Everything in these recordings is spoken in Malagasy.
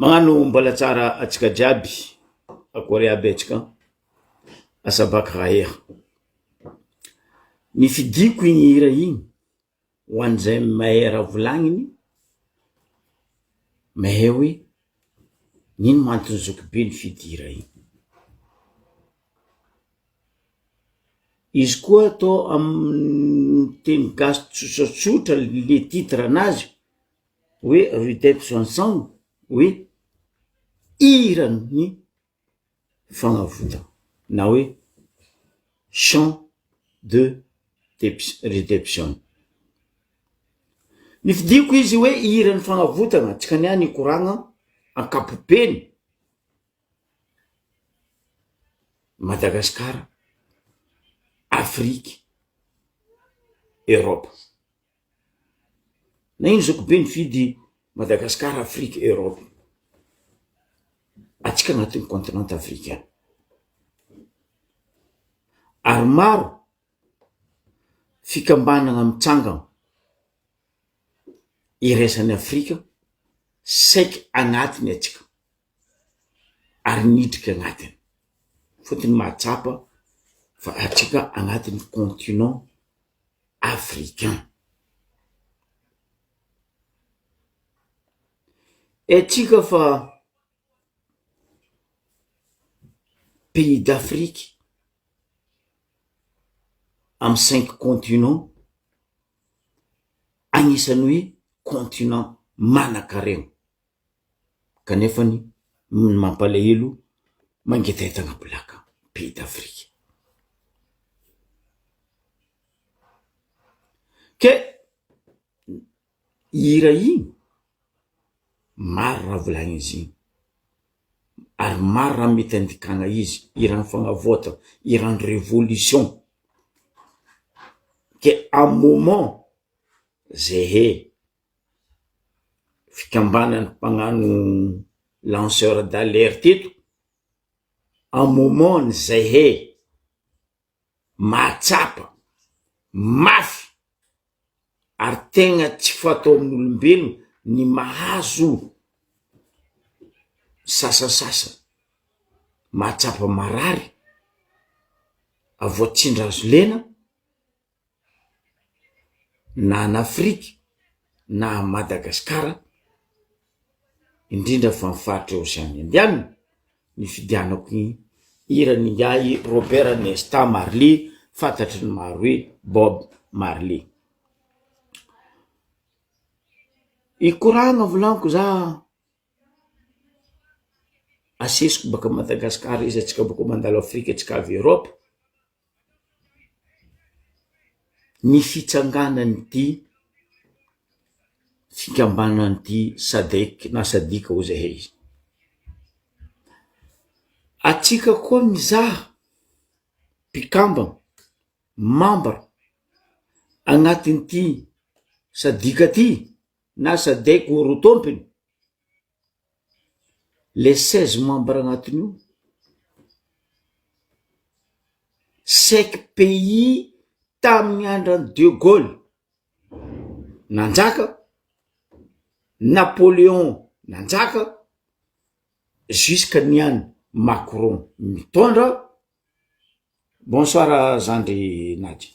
Magnano mbola tsara atsika jiaby, akory aby atsika, asabaka raheha. Nifidiko igny hira igny ho an'izay mahay raha volagniny, mahay hoe n'ino ma antony zokibe nifidy hira igny. Izy koa atao amin'ny teny gasy tsotratsotra le titre anazy hoe Redemption song hoe hiran'ny fagnavotana na hoe chant de redemption. Nifidiko izy hoe hiran'ny fagnavotana, antsika niany hikoragna ankapobeny Madagasikara, Afrika, Eropa. Na ino zokibe nifidy Madagascar, Afrique, Europe. Atsika agnatin'ny continent africain. Ary maro fikambanana mitsangana iraisan'i Afrika saiky agnatiny atsika ary nidriky agnatiny. Fôtony mahatsapa fa atsika agnatin'ny continent africain. Haintsika fa pays d'Afrique amy cinq continent, agnisan'ny hoe continent manan-karena kanefany ny mampalahelo mangetaheta agnaby laka pays d'Afrique. Ke hira igny maro raha volagny izy igny ary maro raha mety andikana izy, hiran'ny fagnavaotana, hiran'ny révolution, ke amy moment zehe fikambanan'ny mpagnano lanceur d'alerte eto, amy moment ny zehe mahatsapa mafy ary tegna tsy fatao amin'olombelona ny mahazo sasasasany, mahatsapa marary, avoatsindry hazo lena na any Afrika na a Madagasikara, indrindra fa ny faritra Oseana Indiana, nifidianako ny hiran'ingahy Robert Nesta Marley fantatry ny maro hoe Bob Marley. Hikoragna volaniko za asesiko baka Madagasikara izy atsika bôka mandalo Afrika atsika avy Eropa, ny fitsanganan'ity fikambanan'ity sadec na sadika hoy zahay izy. Atsika koa mizaha mpikambana, membre, agnatin'ity sadika ty na sadec ho ro tompony, le seize membre agnatiny io, cinq pays tamin'ny andran'i de Gaulle nanjaka, Napoléon nanjaka, jusque ny an'i Macron mitondra, bonsoir zandry Nadia,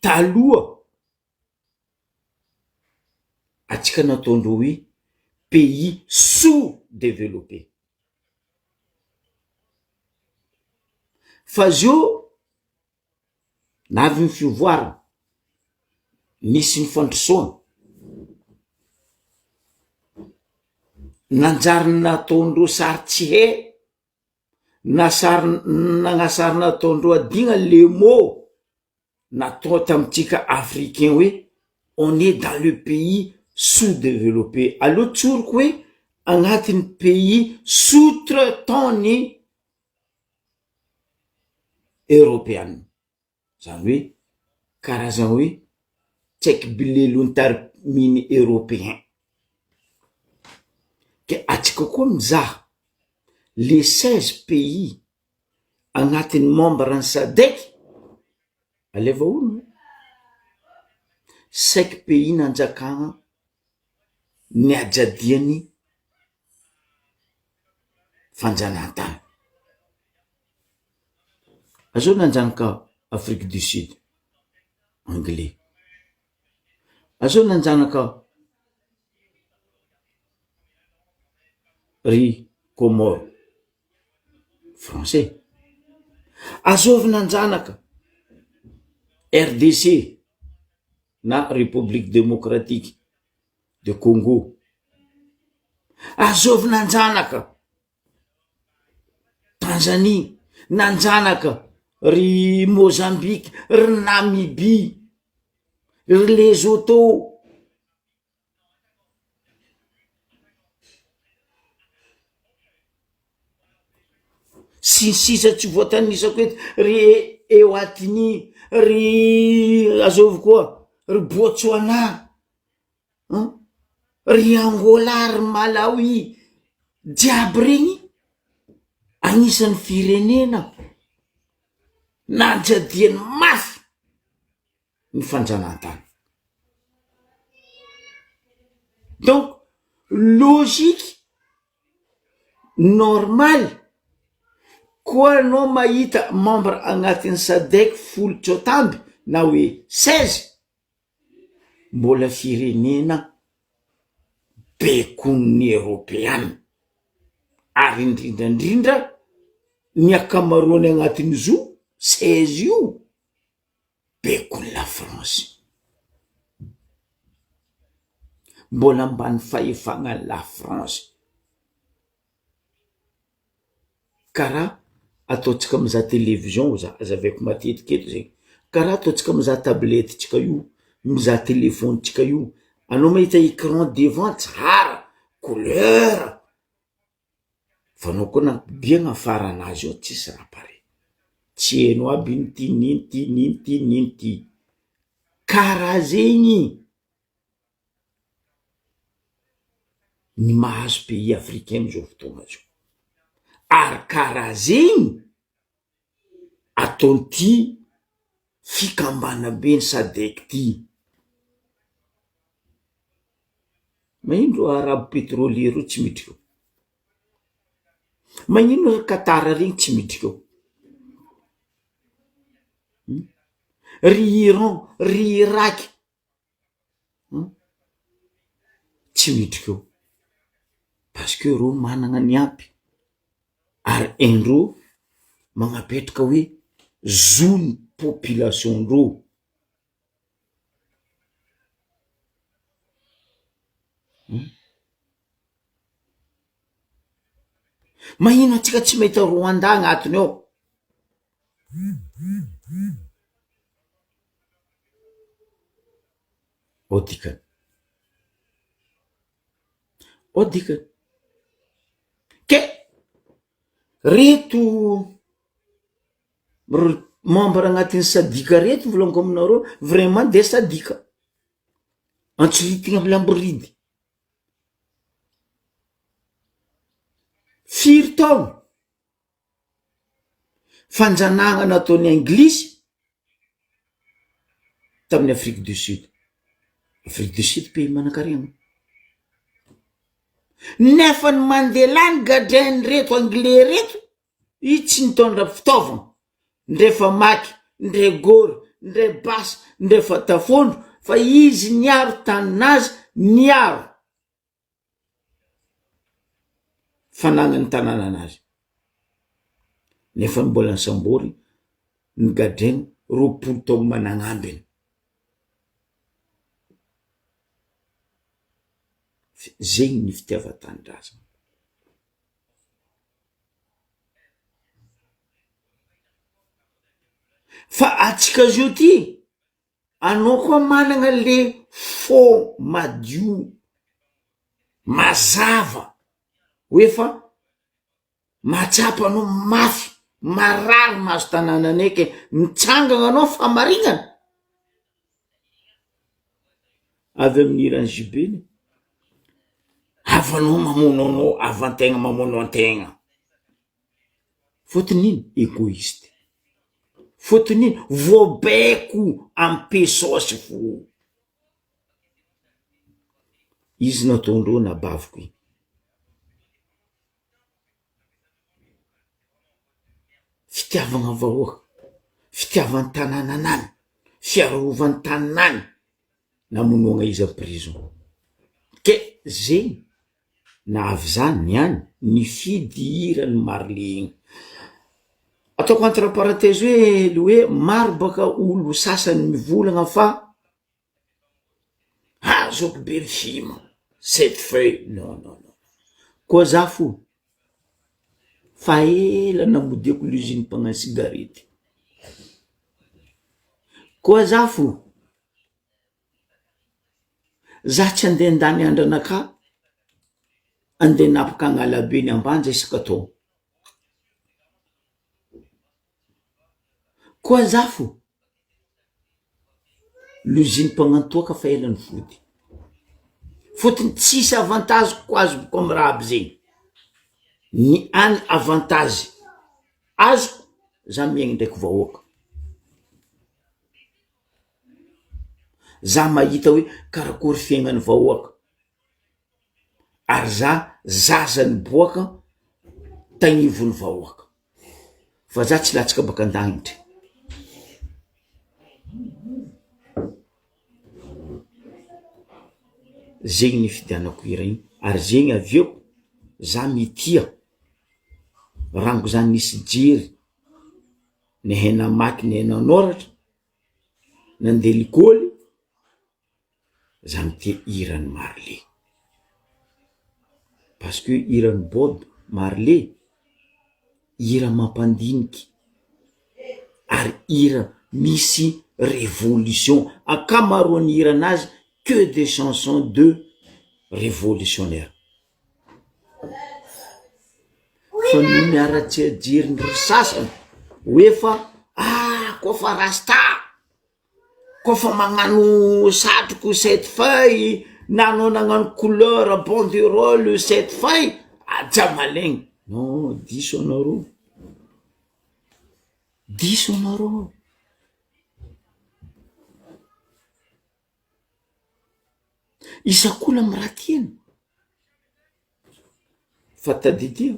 taloha Atsika nataondreo hoe pays sous developpe. Fa zio navy ny fivoarana, nisy ny fandrosoana, nanjary nataondreo sary tsy hay, na sary nagnasary nataondreo adigna le mot. natao tamintsika africain hoe on est dans le pays sous developpe, aleo tsoriko hoe agnatin'ny pays sous traitant ny eropeana, zany hoe karazana hoe tsy haiky bilelon'ny eropeen, ke atsika koa mizaha le seize pays agnatin'ny membre ny sadec, alaivo ahona e, cinq pays nanjakana niajadian'ny. Fanjanahantany. Azao nanjanaka Afrique du Sud, anglais. Azao nanjanaka ry Comores, français. Azovy nanjanaka RDC na République Démocratique de Congo. Azovy nanjanaka Tanzanie, nanjanaka ry Mozambique, ry Namibie, ry Lesotho. Sy ny sisa tsy voatanisako eto, ry Eoatini, ry azovy koa, ry Botswana. An! Ry Angola ry Malawi, jiaby regny agnisan'ny firenena nanjadiany mafy ny fanjanahantany. Donc logique, normal koa anao mahita membre agnatin'ny sadec folo tsotamby na hoe seize mbola firenena bekon'ny eropeana ary indrindrandrindra ny ankamaroany agnatin'izo seize io bekon'ny la France, mbola ambany fahefana la France. Karaha ataontsika mizaha television za azavaiko matetika eto zegny, karaha ataontsika mizaha tabletintsika io, mizaha telefonintsika io, anao mahita ecran devant tsara, couleur, fa anao koa nampibiagna afaranazy eo tsisy raha pare, tsy hainao aby ino ty n'ino ty n'ino ty n'ino ty, karaha zegny. Ny mahazo pays africain amizao fotoagna zao, ary karaha zegny ataon'ity fikambanambe ny sadec ty, magnino reo arabo petrolier reo tsy miditra eo? Magnino ry Qatar regny tsy miditra eo? Ry Iran, ry Irak. Tsy midrika eo parce que reo managna ny ampy ary haindreo magnapetraka hoe zon'ny population-ndreo. Magnino antsika tsy mahita Rwanda agnatiny ao? Ao dikany, ao dikany, ke reto r- membre agnatin'ny sadika reto volaniko aminareo vraiment de sadika, antsoritigna amy lamboridy. Firy taona fanjanahana nataon'ny anglisy tamin'ny Afrique du Sud, Afrique du Sud pays manankarena, nefa ny Mandela ny gadrain'ireto anglais reto, izy tsy nitondra fitaovana, ndre famaky, ndre gôro, ndre basy, ndre fatafondro fa izy niaro taninazy, niaro. Fananany tanànanazy, nefa mbola nisambory nogadrainy 20 taogno managnambiny, zegny ny fitiavan-tanindrazana. Fa atsika zio ty Anao koa managna le fô madio, mazava hoe fa mahatsapa anao mafy, marary mahazo tanànanay ke mitsangagna anao famarignana, avy amin'ny hiran'i JB iny, havanao mamono anao, havan-tegna mamono an-tegna. Fôtony ino? Egoiste. Fôtony ino? Voabaiko amy pesôsy fo. Izy nataondreo nabaviko igny. Fitiavagna vahoaka, fitiavan-tanànanany, fiarovan-taninany, namonoagna izy am prison, ke zegny nahavy za niany nifidy hiran'i Marley igny, ataoko entre parenthèse hoe le hoe maro baka olo sasany mivolagna fa azoko be ny film cette feuille non non non koa za fo fa ela namodiako l'usine mpagnano cigarette, koa za fo za tsy ande handany andro anakah ande hanapaka agnalabe ny ambanja isaka taogno, koa za fo L'usine mpagnano toaka fa ela nifody, fôtony tsisy avantage ko azoko amy raha aby zegny, ny hany avantage azoko za miaigny ndraiky vahoaka, za mahita hoe karakôry fiaignan'ny vahoaka, ary za zaza niboaka tagnivon'ny vahoaka. Fa za tsy latsaka baka an-dagnitry. Zegny nifidianako hira igny ary zegny avy eo za mitia rango za nisy jery nahay namaky nahay nanôratra nande lekôly. Za mitia hiran'i Marley parce que hiran'i Bob Marley hira mampandiniky ary hira misy révolution, ankamaroan'ny hiranazy que des chansons de révolutionnaire, fa ny miara-tsy ajerindry sasany hoe fa ah kôfa rasta. Kôfa magnano satroko sept feuille na anao nagnano couleur banderole sept feuille aja malegny, non diso anareo, diso anareo. Isak'olo amy raha tiany. Fa tadidio,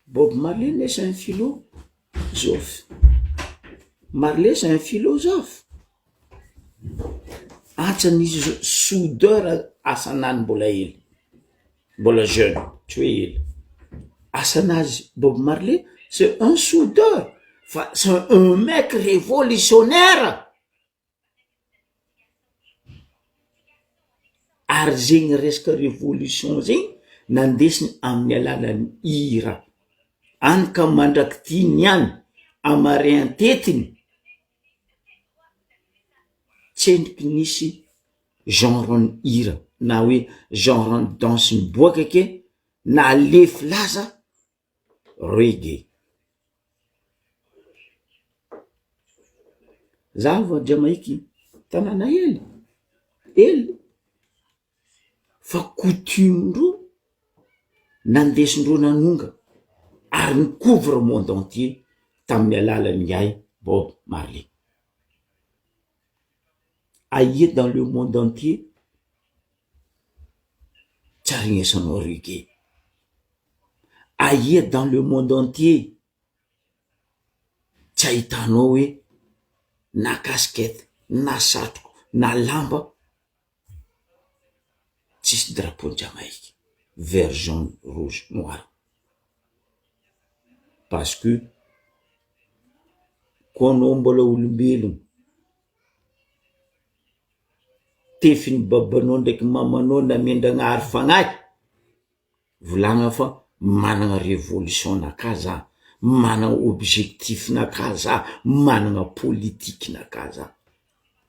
Bob Marley ne c'est un philo zophe, Marley c'est un philosophe, antsan'izy zao soudeur asanany mbola hely, mbola jeune tsy hoe hely, asanazy Bob Marley c'est un soudeur fa c'est un mec révolutionnaire. Ary zegny resaka révolution zegny nandesiny amin'ny alalan'ny hira, any ka mandrak'ity niany amarian-tetiny tsendriky nisy genre-n'ny hira na hoe genre-n'ny danse niboaka ke na lefy laza Reggae. Za avy a Jamaiky, tanàna hely, hely, fa coutume-ndreo nandesindreo nanonga ary ni-couvre monde entier tamin'ny alalan'ingahy Bob Marley. Aia dans le monde entier tsy aregnesanao reggae. Aia dans le monde entier tsy ahitanao hoe na casquette na satroko na lamba tsisy drapeau-n'i Jamaïque vert jaune rouge noir parce que koa anao mbola olombelogno Tefin'ny babanao ndraiky mamanao namendragnahary fagnahy, volagna fa managna révolution naka za, managna objectif naka za, managna politique naka za,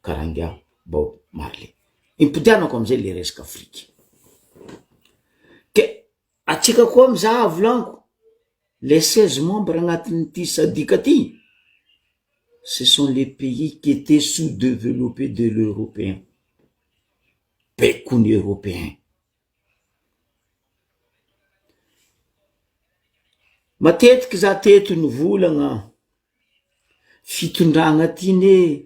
karaha ingahy Bob Marley. Impodianako amizay le resaka Afrika, ke atsika koa mizaha volagniko, les 16 membres agnatin'ity sadc ty, ce sont les pays qui étaient sous developpés de l'européen, baikony européen. Matetiky za teto nivolagna, fitondragna ty ne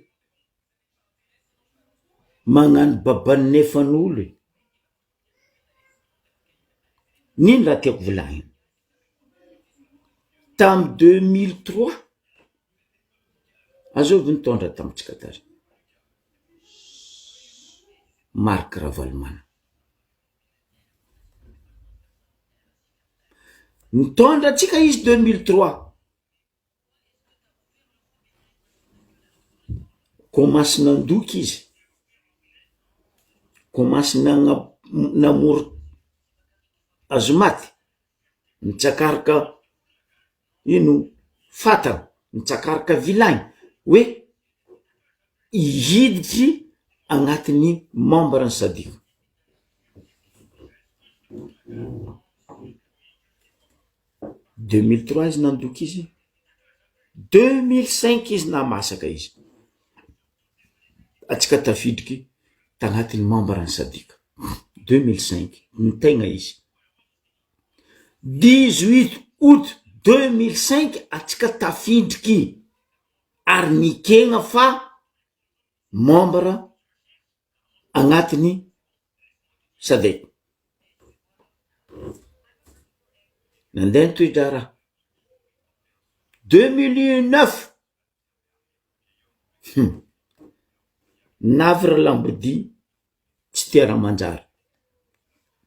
magnano baban'ny nefan'olo e. N'ino raha tiako volagnina? Tamy 2003, azovy nitondra tamintsika tary? Marc Ravalomanana. Nitondra antsika izy 2003. Komasy nandoky izy, komasy nagna- namory hazo maty, nitsakaraka ino fatana, nitsakaraka vilagny hoe hiditry agnatin'ny membre ny sadc. 2003 izy nandoky izy, 2005 izy nahamasaka izy, atsika tafidriky tagnatin'ny membre ny sadc, 2005 ny tegna izy, 18 août 2005 atsika tafidriky ary nikegna fa membre agnatin'ny sadec. Nandeha ny toe-draharaha. 2009, hum, navy ry lambodia tsy tia raha manjary,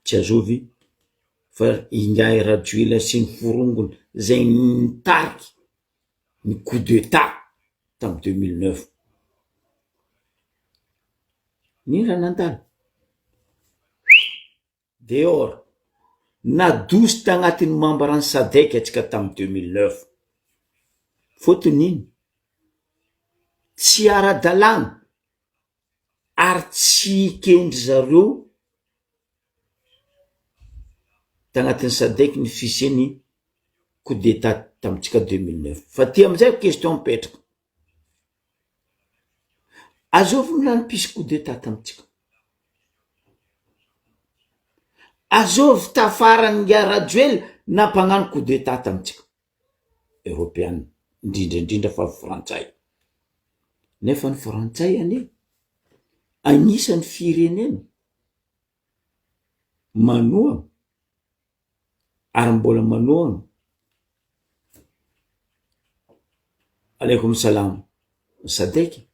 tsy azovy fa ingahy Rajoelina sy ny forongony zay nitariky ny coup d'etat tamy 2009. Nino raha nandalo? Dehors. Nadosy tagnatin'ny membre ny sadec atsika tamy 2009. Fôtony ino? Tsy ara-dalàna ary tsy ekendry zareo tagnatin'ny sadec ny fisian'ny coup d'etat tamintsika 2009. Fa ty amizay question mipetraka. Azovy ny nampisy coup d'etat tamintsika? Azovy tafaran'ingahy Rajoelina nampagnano coup d'etat tamintsika? Eoropeana, indrindra indrindra fa frantsay. Nefa ny frantsay anie agnisan'ny firenena manohana ary mbola manohana Alaikom salam Sadec.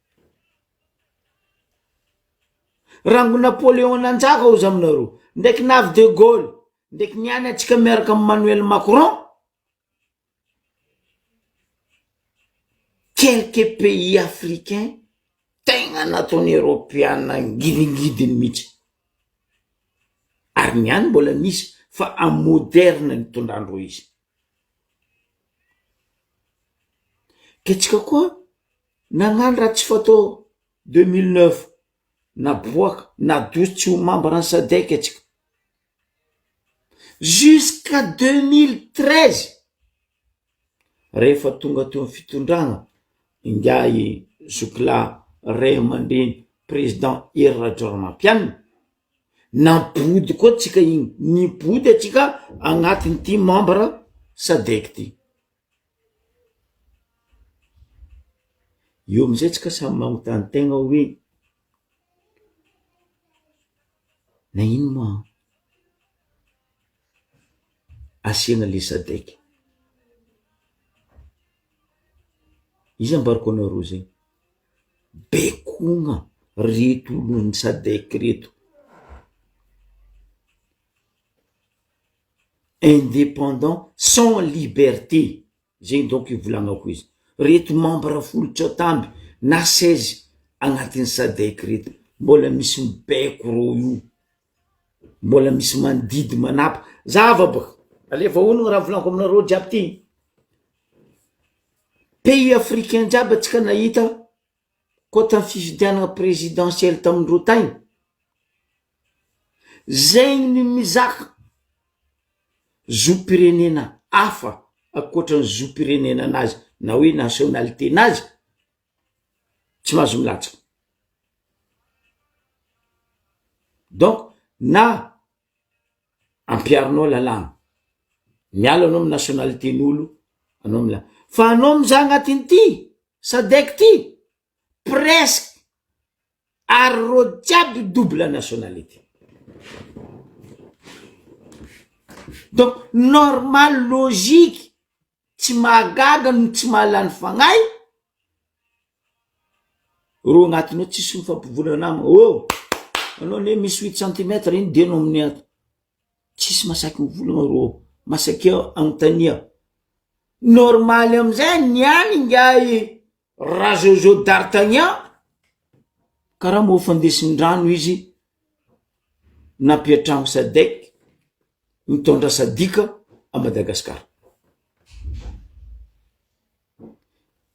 Rango Napoléon nanjaka ozy aminareo, ndraiky navy de Gaulle, ndraiky niany antsika miaraka am Manuel Macron, quelques pays africains tegna nataon'ny eropeana ngidingidiny mihitsy, ary niany mbola misy fa am moderne nitondrandreo izy. Ke tsika koa nagnano raha tsy fatao 2009 naboaka nadoso tsy ho membre ny sadec atsika jusqu'à 2013 rehefa tonga teo am fitondragna ingahy zokilahy ray aman-dreny président Hery Rajaonarimampianina nampody koa tsika igny nipody atsika agnatin'ity membre sadec ty. Eo amizay tsika samy magnontany tegna hoe nagnino moa asiana le sadec? Iza ambarako anareo zegny? Bekogna reto olon'ny sadec reto. Indépendant sans liberté, zegny donc ivolagnako izy, reto membre folo tsaotamby na 16 agnatin'ny sadec reto, mbola misy mibaiko rô io, mbola misy mandidy manapa, zava baka, alefa honogno raha volagniko aminareo jiaby ty, pays africain jiaby atsika nahita koa tamy fifidianana présidentielle tamindreo tagny, zegny ny mizaka zom-pirenena hafa ankoatran'ny zom-pirenena anazy na hoe nationalité nazy tsy mahazo milatsaka, donc na ampiharinao lalàna, miala anao amy nationalité n'olo anao mila, fa anao mizaha agnatin'ity sadec ty presque ary rô jiaby double nationalité, donc normal logique. tsy mahagaga no tsy mahalany fagnahy, reo agnatiny ao tsisy mifampivolana nama, oh! Anao anie misy huit centimètre ino dianao aminay ato, tsisy masaky mivolagna reo, masaky anontania, normaly amizay niany ingahy Rajojo D'Artagnan, karaha moa fandesin-drano izy nampiantrano Sadec mitondra sadika a Madagasikara.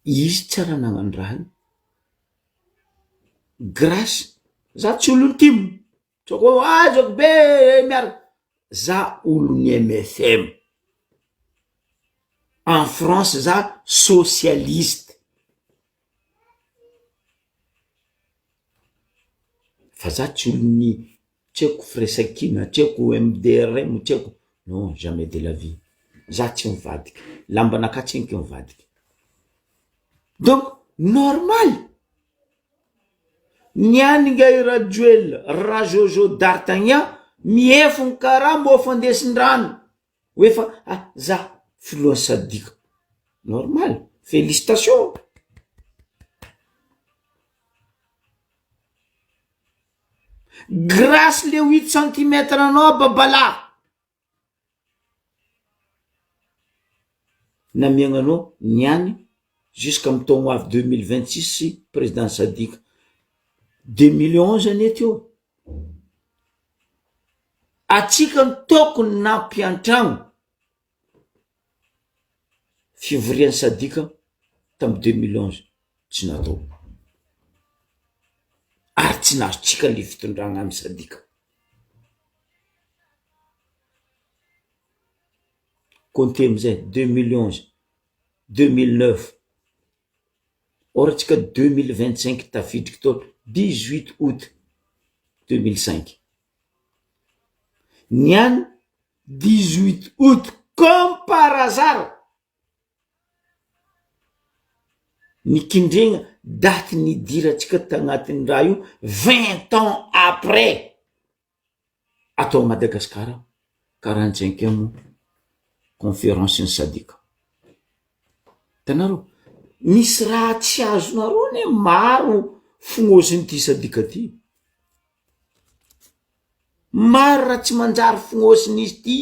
Izy tsy raha nagnano raha io. Grâce, za tsy olon'ny tim, tsy ako azoko be miaraka, za olon'ny MFM. En France za socialiste. Fa za tsy olon'ny tsy haiko firaisankina, tsy haiko MDRM, tsy haiko, non jamais de la vie, za tsy mivadika, lambanakahy tsy haiko mivadika, donc normal ny an'i ingahy Rajoelina, Rajojo D'Artagnan miefogno karaha mofo andesin-drano. Hoe fa ah za filohan'ny sadika, normal, felicitation. Grace le huit centimètre anao babalahy, namiagna anao niany jusqu'amy taogno avy 2026 président sadika, 2011 anie teo. Atsika no tokony nampiantragno fivorian'ny sadika tamy 2011 tsy natao ary tsy nahazotsika le fitondragna amy sadika. Comptez amizay 2011, 2009. Or antsika 2025 tafidriky tao 18 août 2005. Niany 18 août comme par hasard nikindregna daty nidirantsika tagnatin'ny raha io 20 ans après. Atao à Madagascar quarante cinquième conférence ny sadika. Hitanareo? Misy raha tsy azonareo anie maro fognôsin'ity sadika ty. Maro raha tsy manjary fognôsin'izy ty.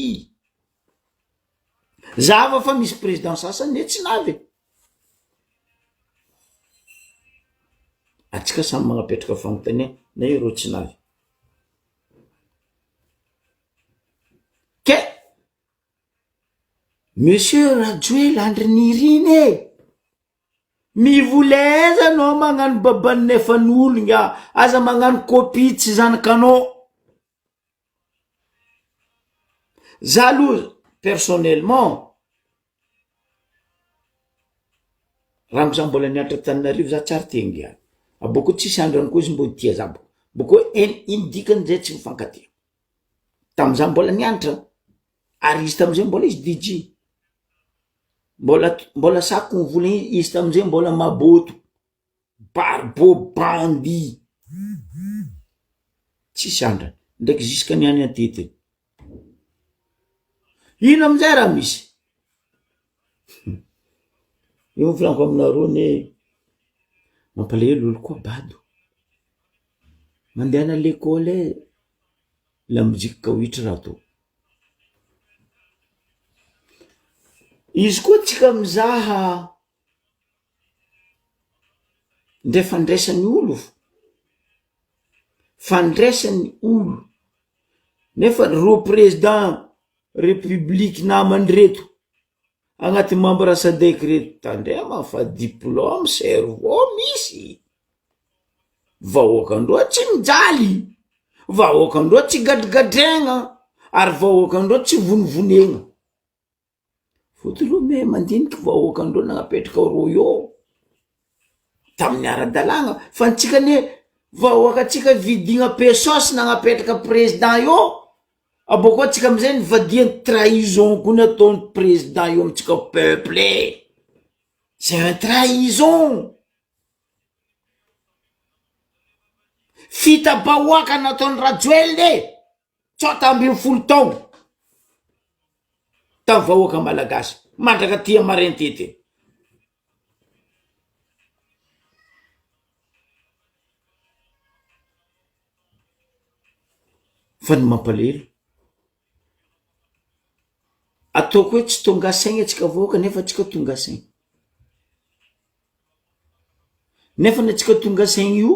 Zava fa misy président sasany ne tsy navy e. Antsika samy magnapetraka fanontania na ireo tsy navy. Ke Monsieur Rajoel Andry Nirina e! Mivoleza anao magnano baban'ny nefan'olo nga, aza magnano copie tsy zanakanao. Za aloha personnellement Rango za mbola nianatra Antananarivo za tsy ary tia ingahy, abôkeo tsisy andrany koa izy mbô tia za bôka, bôkeo ino ino dikany zay tsy mifankatia, tam'za mbola nianatra ary izy tam'zay mbola izy DJ, mbola mbola sako mivola izy tam'zay mbola mabôto. Barbo bandy tsisy andrana ndraiky jusque niany atety ino amizay raha misy io volaniko aminareo anie mampalahelo olo koa bado mandehana lekôly e lamozika kawitry raha atao izy koa tsika mizaha Ndray fandraisan'ny olo, fandraisan'ny olo, nefa reo président république namany reto agnaty membre sadec reto tandrema fa diplôme cerveau misy, vahoakandreo tsy mijaly, vahoakandreo tsy gadragadraigna, ary vahoakandreo tsy vonivonegna. Fotony aloha me mandiniky vahoaka andreo nagnapetraka rô io tamin'ny ara-dalàgna fa antsika anie vahoaka antsika vidigna pesos nagnapetraka président io abôkeo antsika amizay nivadiany trahison koa ny ataon'ny président io amintsika peuple e, c'est un trahison, fita-bahoaka nataon'i Rajoelina e! 17 taogno. Tamy vahoaka malagasy mandraka aty amarin-tety. Fa ny mampalahelo, ataoko hoe tsy tonga saigna antsika vahoaka nefa antsika tonga saigna, nefa ny antsika tonga saigna io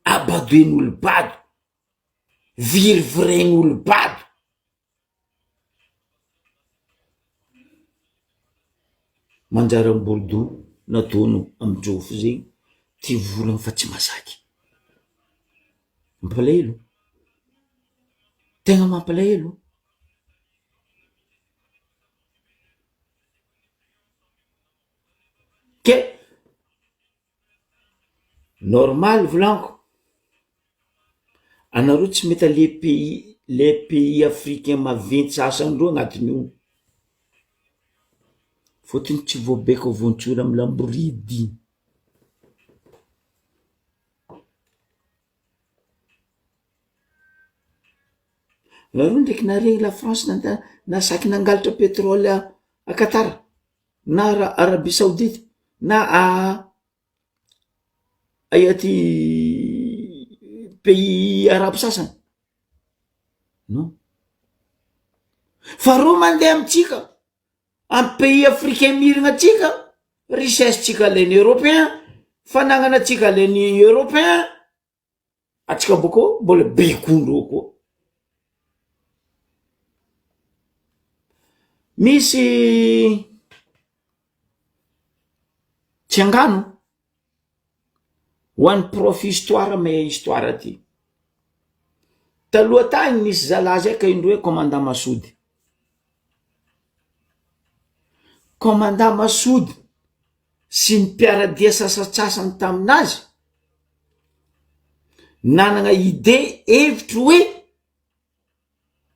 abadoen'olo bado, virivirain'olo bado. Manjary amboridou nataonao amy jôfy zegny ty volagna fa tsy mahazaky, mampalahelo, tegna mampalahelo. Ke Normal volaniko, anareo tsy mety le pays le pays africain maventy sasany reo agnatin'io, fôtony tsy voabaiko voantsora amy lamboridy. Nareo ndraiky naregny la France nanda- nasaky nangalatra petrole a Qatar na Ara- Arabie Saoudite na aia ty pays arabo sasany? Non, fa reo mandeha amitsika amy pays africain mirina atsika, richesse tsika alain'ny européen, fanagnana atsika alain'ny européen, Atsika bôkô mbola be kondro koa. Misy tsy angano ho an'ny prof histoire mahay histoire ty. Taloha tagny nisy zalahy zay ka indroe commandant Masody. Commandant Masody sy ny mpiara-dia sasantsasany taminazy, nanana idée hevitry hoe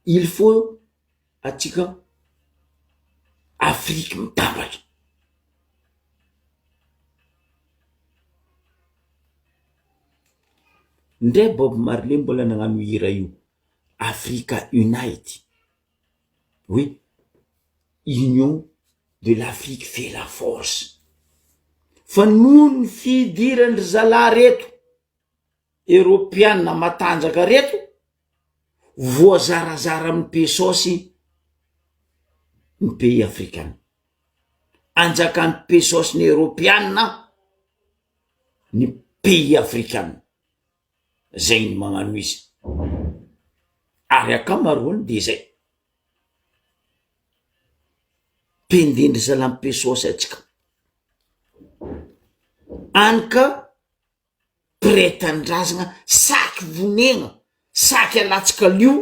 il faut atsika Afrique mitambatra. Ndray Bob Marley mbola nagnano hira io Africa Unite hoe union de l'Afrique fait la force fa noho ny fidiran-dry zalahy reto eropeana matanjaka reto voazarazara amin'ny pesos ny pays afrikana, anjakan'ny pesos ny eropeana ny pays afrikana. Zay ny magnano izy ary akamaroany de zay. Pendendry zalahy mipesôsy atsika any ka mpiray tanindrazagna saky vonegna saky alatsaka lio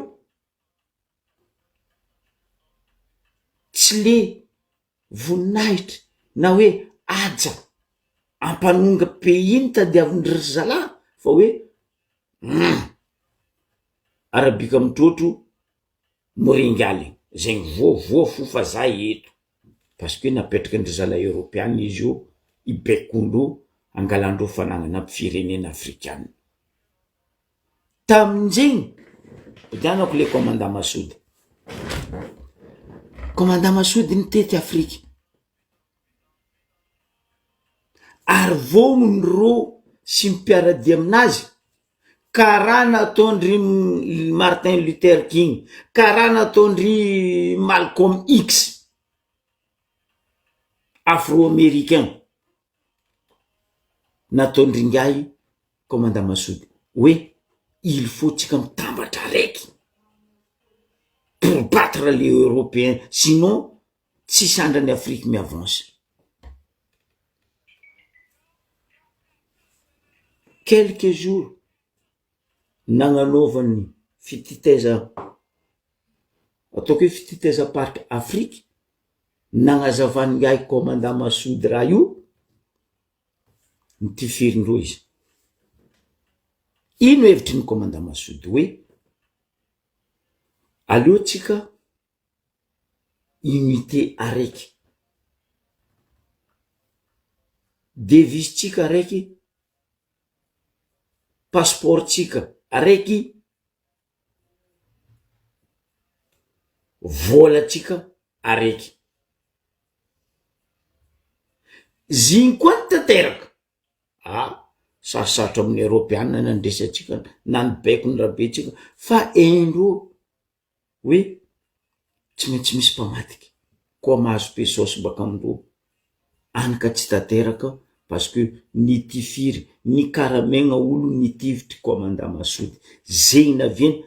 tsy le voninahitra na hoe haja ampanonga pays no tadiavin-dry ry zalahy fa hoe hum arabika mitrotro moringa aligny zegny voa voa fo fa za eto parce que napetraky ndry zalahy eoropeana izy io hibaikoandreo hangalandreo fanagnana aby firenena afrikana Tamin'izegny, odianako le commandant Masody, commandant Masody nitety Afrika, ary vognony rô sy ny mpiara-dia aminazy karaha nataon-dry Martin Luther King, karaha nataon-dry Malcolm X, afro-americain. Nataon-dringahy commandant Masody hoe il faut tsika mitambatra araiky pour battre les européens sinon tsisy andrany Afrique mi-avance. Quelques jours nagnanaovany fititaiza ataoko hoe fititaizam-paritra Afrika nagnazavan'ingahy commandant Masody raha io, notifirindreo izy. Ino hevitry ny commandant Masody hoe aleo tsika unité araiky, devise-tsika araiky, passeport-tsika araiky, vôlantsika. Araiky. Zigny koa ny tanteraka. Ah, sarosarotra amin'ny Eoropeana ny handresy antsika na ny baiko ny rabentsika fa haindreo hoe tsy maintsy misy mpamadika koa mahazo pesos baka amindreo any ka tsy tanteraka parce que nitifiry nikaramegna olo nitifitry commandant Masody zegny naviany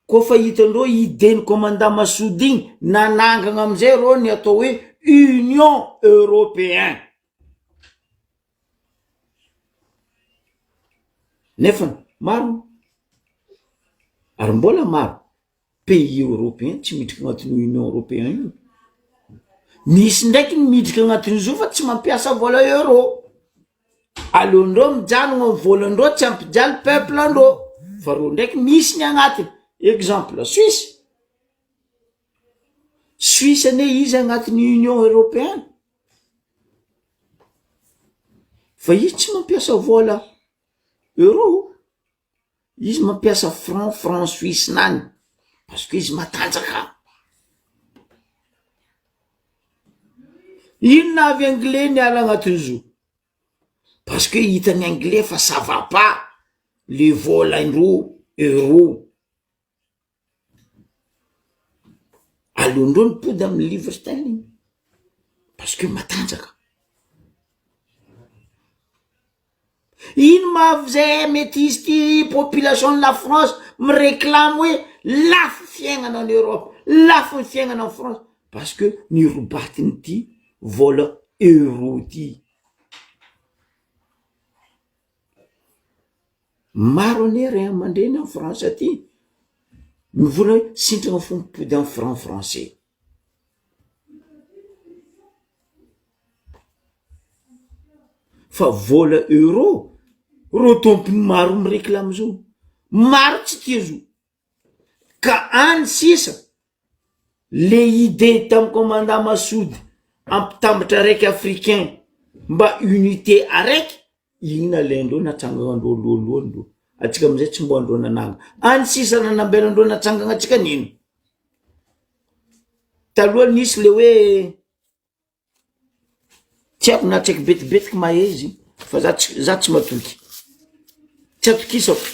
Koa fa hitandreo idée ny commandant Masody igny, nanangagna amizay reo ny atao hoe Union Européen. Nefa maro ary mbola maro pays européen tsy midriky agnatin'io Union Européen io. Misy ndraiky ny midriky agnatin'izy io fa tsy mampiasa vola euro. Aleondreo mijanogno am volandreo tsy ampijaly peuple andreo fa reo ndraiky misy ny agnatiny exemple Suisse Suisse anie izy agnatiny union européen fa izy tsy mampiasa vola euro izy mampiasa franc franc suisse nany parce que izy matanjaka inona avy anglais niala agnatin'izo parce que hitan'ny anglais fa ça va pas le vola indreo euro Aleondreo mipody amin'ny livre sterling parce que matanjaka. Ino ma avy zay mety hisy ty population ny la France mi-reclame hoe lafo fiaignana any Europe, lafo ny fiaignana any France parce que nirobatin'ity vola euro ty. Maro anie ray aman-dreny any France aty mivola hoe sintrana fo mipody any franc français. Fa vola euro reo tompony maro mi-reclame zao, maro tsy tia zo. Ka any sisa le idée tam commandant Masody ampitambatra araiky africain mba unité araiky, igny nalaindreo natsanganandreo lohalohany reo, atsika amizay tsy mbo andreo nananga, any sisa nanambelandreo natsangana atsika nino? Taloha nisy le hoe Tsy haiko na tsy haiko betibetiky mahay izy fa za tsy za tsy matoky, tsy atokisako,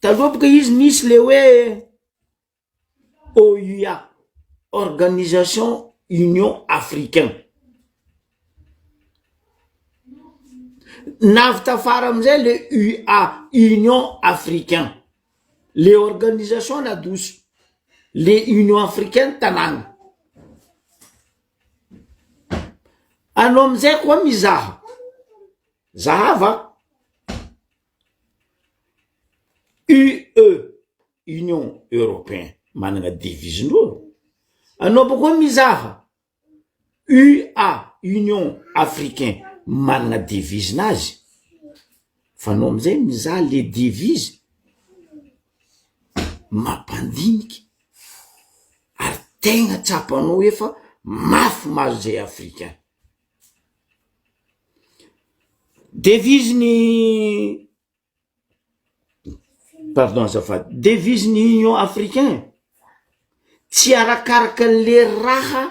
taloha boka izy nisy le hoe OUA organisation union africain, navy tafara amizay le UA union africain, le organisation nadoso, le union africaine tanàgna. Anao amizay koa mizaha, zahava UE union européen managna devise-ndreo, anao bakeo mizaha UA union africain managna devise-nazy, fa anao amizay mizaha le devise mampandiniky ary tegna tsapanao hoe fa mafy mahazo zay africain. Devise ny pardon azafady, devise ny union africain tsy arakaraka an'le raha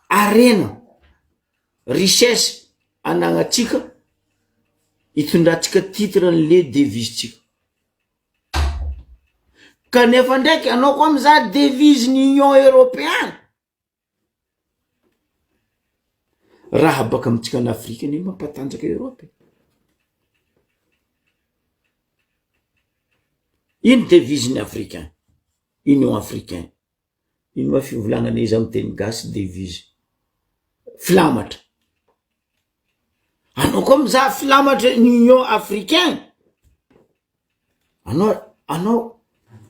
harena, richesse anagnantsika itondrantsika titre an'le devise-tsika. Kanefa ndraiky anao koa mizaha devise ny union européen, raha baka amintsika any Afrika anie mampatanjaka Europe e. Ino devise ny africain, union africain, ino ma fivolagnana izy amy teny gasy devise, filamatra, anao koa mizaha filamatra ny union africain, anao anao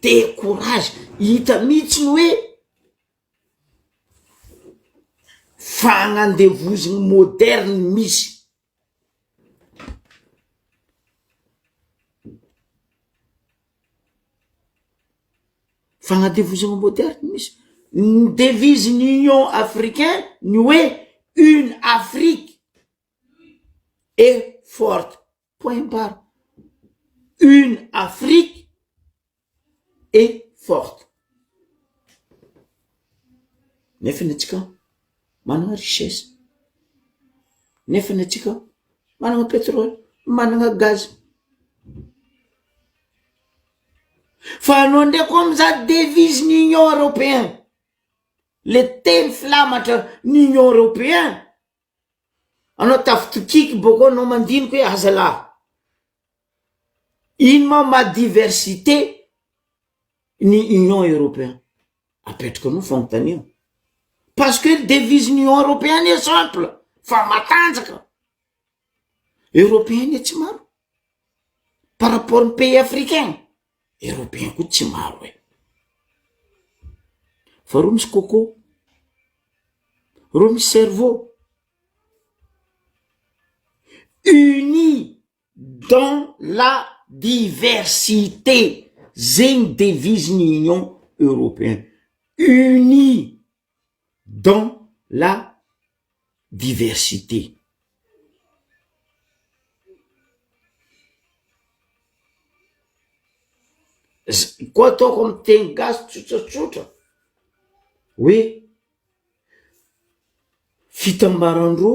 decourage hita mihitsy ny hoe fagnandevoziny moderne misy. Fagnadevozana moderne misy, ny devise ny union africain ny hoe une Afrique et forte point barre, une Afrique et forte. Nefa ny antsika manana richesse, nefa ny antsika manana pétrole, manana gaz. Fa anao ndray koa mizaha devise ny union européen, le teny filamatra ny union européen, anao tafitokiky bôkô anao mandiniky hoe azalahy, ino ma maha diversité ny union européen? Apetraka anao fanontaniana, parce que devise ny union européen anie simple fa matanjaka, européen anie tsy maro par rapport ny pays africain, européen koa tsy maro e, fa reo misy coco, reo misy cerveau, unis dans la diversité, zegny devise ny union européen, unis dans la diversité. Z- koa ataoko amy teny gasy tsotratsotra hoe fitambaran-drô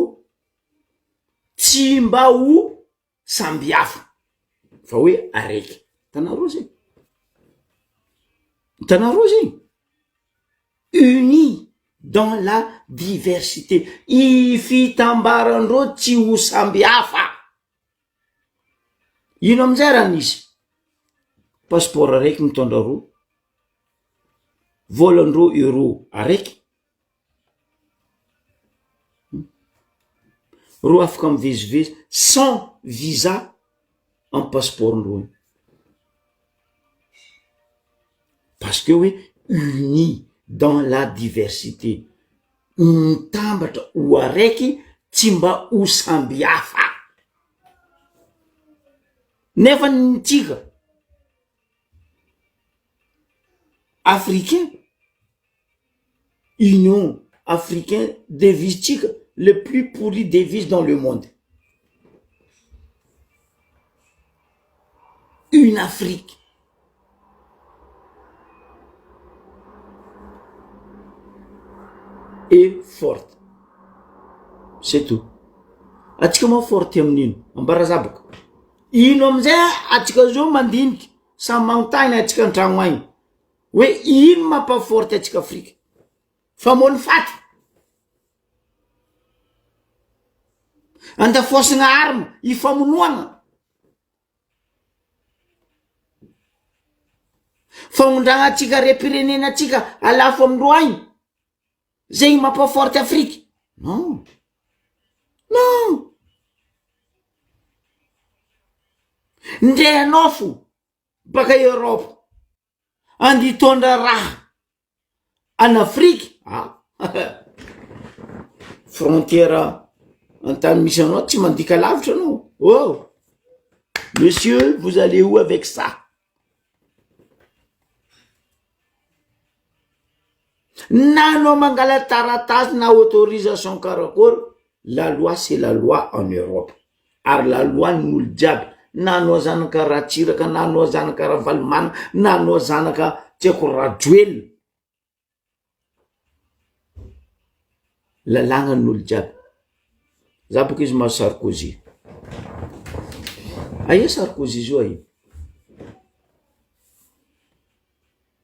tsy mba ho samby hafa fa hoe araiky, hitanareo zay? Hitanareo zay? Unis dans la diversité, i fitambarandreo tsy ho samby hafa, ino amizay raha nisy? Passeport araiky mitondra roa, vôlandreo euro araiky, Reo afaka mivezivezy sans visa amy passeport-ndreo io, parce que hoe unis dans la diversité, mitambatra ho araiky tsy mba ho samby hafa, nefa ny tsika africain Union africain devise tsika le plus pourri devise dans le monde une afrique et forte c'est tout atsika moa forte amin'ino ambara za baka ino amizay atsika zao mandiniky samy magnontany atsika antragno agny Hoe ino mampa forte antsika Afrika? Famono faty? Andafaosana arme ifamonoagna? Fagnondragna antsika harem-pirenena antsika alafo amindreo agny? Zegny mampa forte Afrika? Non! Non! Ndre anao fo baka Europe Andy hitondra raha any Afrika ah frontière an-tany misy anao tsy mandika lavitra anao oh monsieur vous allez où avec ça na anao mangala taratasy na autorisation karakory la loi c'est la loi en Europe ary la loi ny olo jiaby na anao zanaka ratsiraka na anao zanaka ravalomanana na anao zanaka tsy haiko rajoelina lalàgna ny olo jiaby za boka izy mahazo sarkozy aia sarkozy zio aia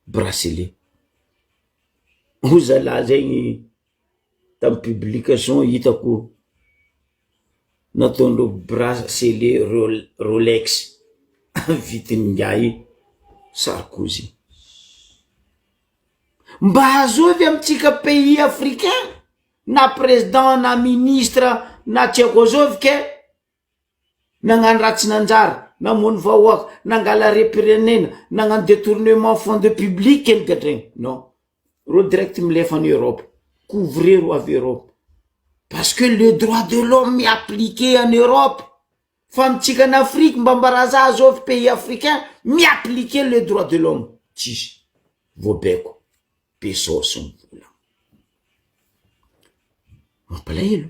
bracelet ho zalahy zegny Tam publication hitako nataondreo bracelet rolex vidin'ingahy Sarkozy. Mba azovy amintsika pays africain na président na ministre na tsy haiko azovy ke nagnano raha tsy nanjary, namono vahoaka, nangala harem-pirenena, nagnano detournement fonds de public ny gadraigny, non, reo direct milefa any Europe, couvrir ro avy Europe, parce que le droit de l'homme mi-appliquer en Europe, fa amintsika any Afrique mba mbaraza azovy pays africain mi-appliquer le droit de l'homme, tsisy, voabaiko, be saosy ny vola, mampalahelo.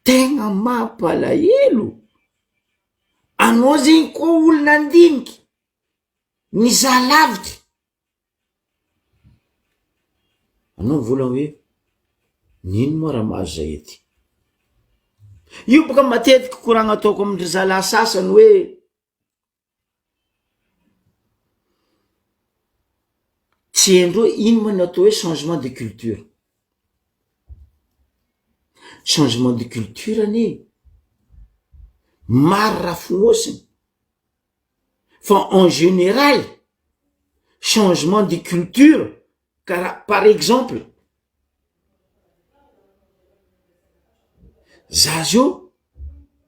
Tegna mampalahelo! Anao zegny koa olo nandiniky, nizaha lavitry. Anao mivolagna hoe nino moa raha mahazo zay ety? Io boka matetiky koragna ataoko amin-dry zalahy sasany hoe tsy haindreo ino moa ny atao hoe changement de culture. Changement de culture anie maro raha fonosiny fa en général changement de culture karaha par exemple za zao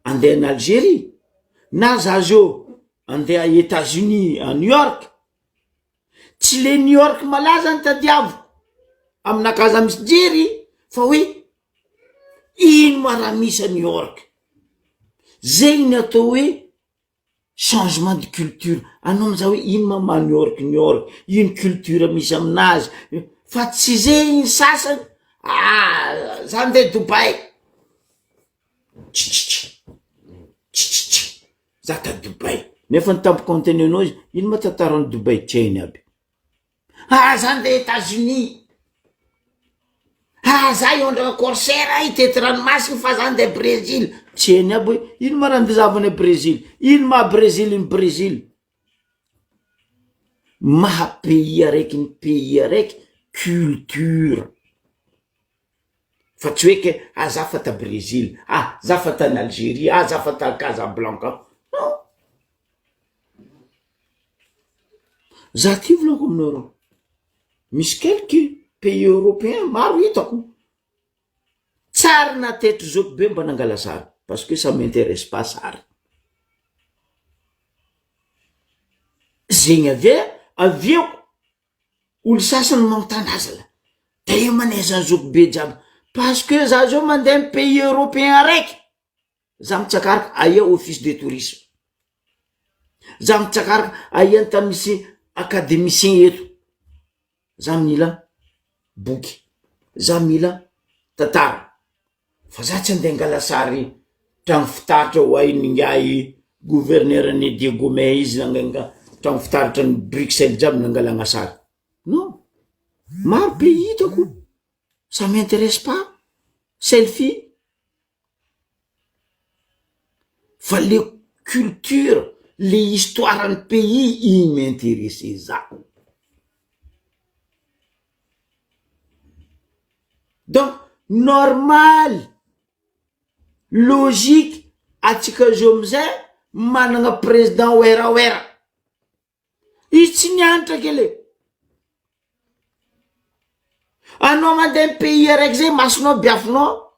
andeha any Algerie na za zao andeha Etats Unis à New York, tsy le New York malaza no tadiaviko aminakahy za misy jery fa hoe ino ma raha misy à New York, zegny ny atao hoe changement de culture, anao mizaha hoe ino ma maha New York New York, ino culture misy aminazy, fa tsy zegny ny sasany, ah za ndeha Dubaï, tsitsi tsitsi za ta Dubaï, nefa ny tampoka antenenao izy, ino ma tantaran'i Dubaï, tsy hainy aby. Ah za ndeha Etats Unis, ah za hiondrana corsaire hitety ranomasina fa za ndeha Brezily, tsy hainy aby hoe ino ma raha ndezahavana i Brezily, ino maha Brezily ny Brezily, maha pays araiky ny pays araiky culture, fa tsy hoe ke ah za fa ta Brezily, ah za fa tany Algerie, ah za fa ta Casablanca, non. Za ty volako aminareo, misy quelques pays européen maro hitako, tsary na teto zoky be mba nangala sary parce que ça m'interesse pas sary, zegny avy e avy eo olo sasany magnontany aza la de io manaiza zoky be jiaby parce que za zao mandeha amy pays européen araiky, Za mitsakaraka aia office de tourisme, za mitsakaraka aia ny tany misy academicien eto, za mila boky, za mila tantara, fa za tsy ande angala sary trano fitaratra ho ain'ingahy gouverneur ny Diego May izy nanganga trano fitaratra ny Bruxelles jiaby nangalagna sary, non, maro pays hitako, ça m'interesse pas, selfie. Fa le culture, le histoire ny pays iny mi-intéresser za. Donc normal, logique atsika zao amizay managna président werawera. Izy tsy nianatra kely e. Anao mandeha amy pays araiky zay masonao biafinao,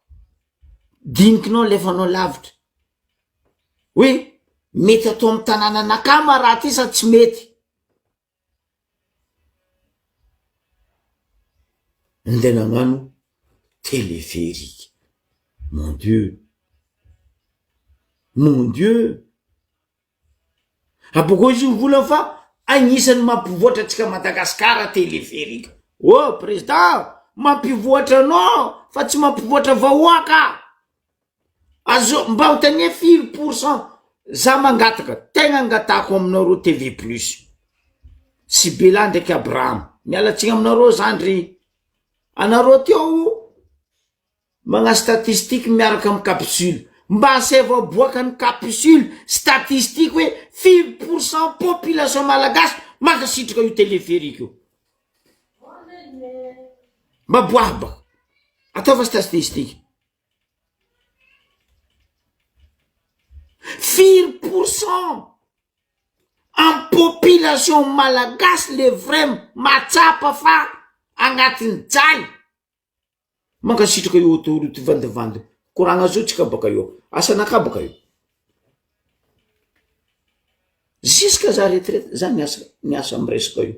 dinikinao alefanao lavitra hoe mety atao amy tanànanakah ma raha ty sa tsy mety. Ndeha nagnano téléphérique, mon Dieu, mon Dieu. Abôkô izy mivolagna fa agnisan'ny mampivoatra antsika Madagascar téléphérique. Oh président, mampivoatra anao fa tsy mampivoatra vahoaka. Azo mba anontania firy pour cent za mangataka, tegna angatahako aminareo TV plus sy Bella ndraiky Abraham, miala tsiny aminareo zandry, anareo teo Magnano statistique miaraka am capsule. Mba asaivo aboakany capsule statistique hoe firy pour cent population malagasy mankasitraka io téléphérique io. Mba aboahy baka. Ataova statistique. Firy pour cent am population malagasy le vrai mahatsapa fa agnatin'ny jaly. Mankasitraka io autoroute vandivandy koragna zao tsika baka eo asanaka baka io ziska za retraite za miasa miasa am resaka io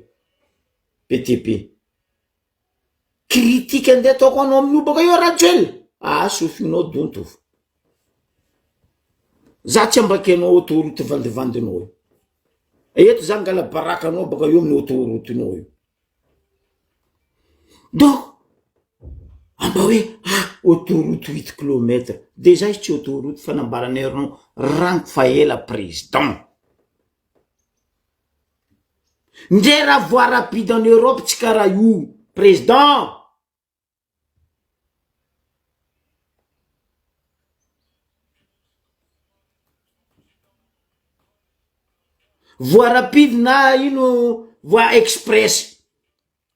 BTP critique andeha ataoko anao amin'io baka io rajoel ah sofinao donto fo za tsy ambakianao autoroute vandivandinao io eto za angala baraka anao baka eo amin'ny autoroute-nao io Donc amba hoe ah autoroute huit kilomètre, dejà izy tsy autoroute fa nambaranay rond rango fa ela président, ndre raha voie rapide en Europe tsy karaha io président. Voie rapide na ino voie express.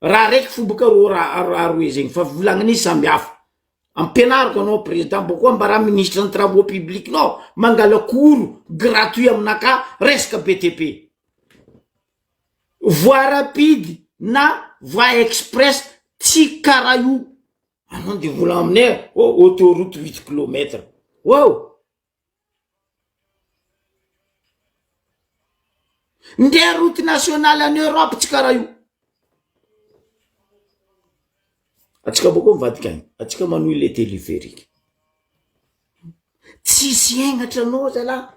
Raha raiky fo boka rô raha raha roe zegny fa volagniny izy samby hafa. Ampianariko anao président bôko ambara ministre ny travaux publics nao mangala cours gratuit aminakahy resaka BTP. Voie rapide na voie express tsy karaha io. Anao ndeha hivolagna aminay oh autoroute huit kilomètre. Wow! Ndeha route nationale any Europe tsy karaha io. Atsika bôko mivadika agny, atsika manohy le téléphérique. Tsisy hegnatra anao zalahy.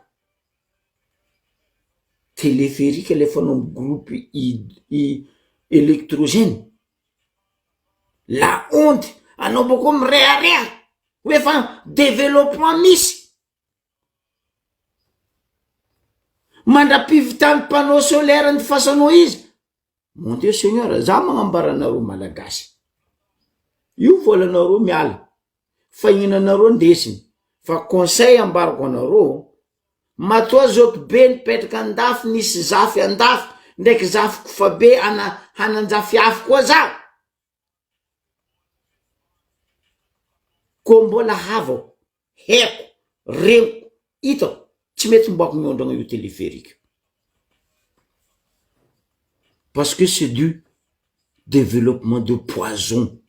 Téléphérique alefanao amy groupe i électrogène. La honte, anao bôko mirehareha hoe fa développement misy. Mandra-pivitan'ny panneau solaire ny fasanao izy, mon Dieu Seigneur, za magnambara anareo Malagasy, io volanareo miala, fahinanareo ndesiny, fa conseil ambarako anareo, matoa zoky be nipetraka andafy nisy zafy andafy ndraiky zafiko fa be ana hananjafiafy koa za, koa mbola havako Haiko, reniko, hitako, tsy mety mbako miondragna io téléphérique io. Parce que c'est du développement de poison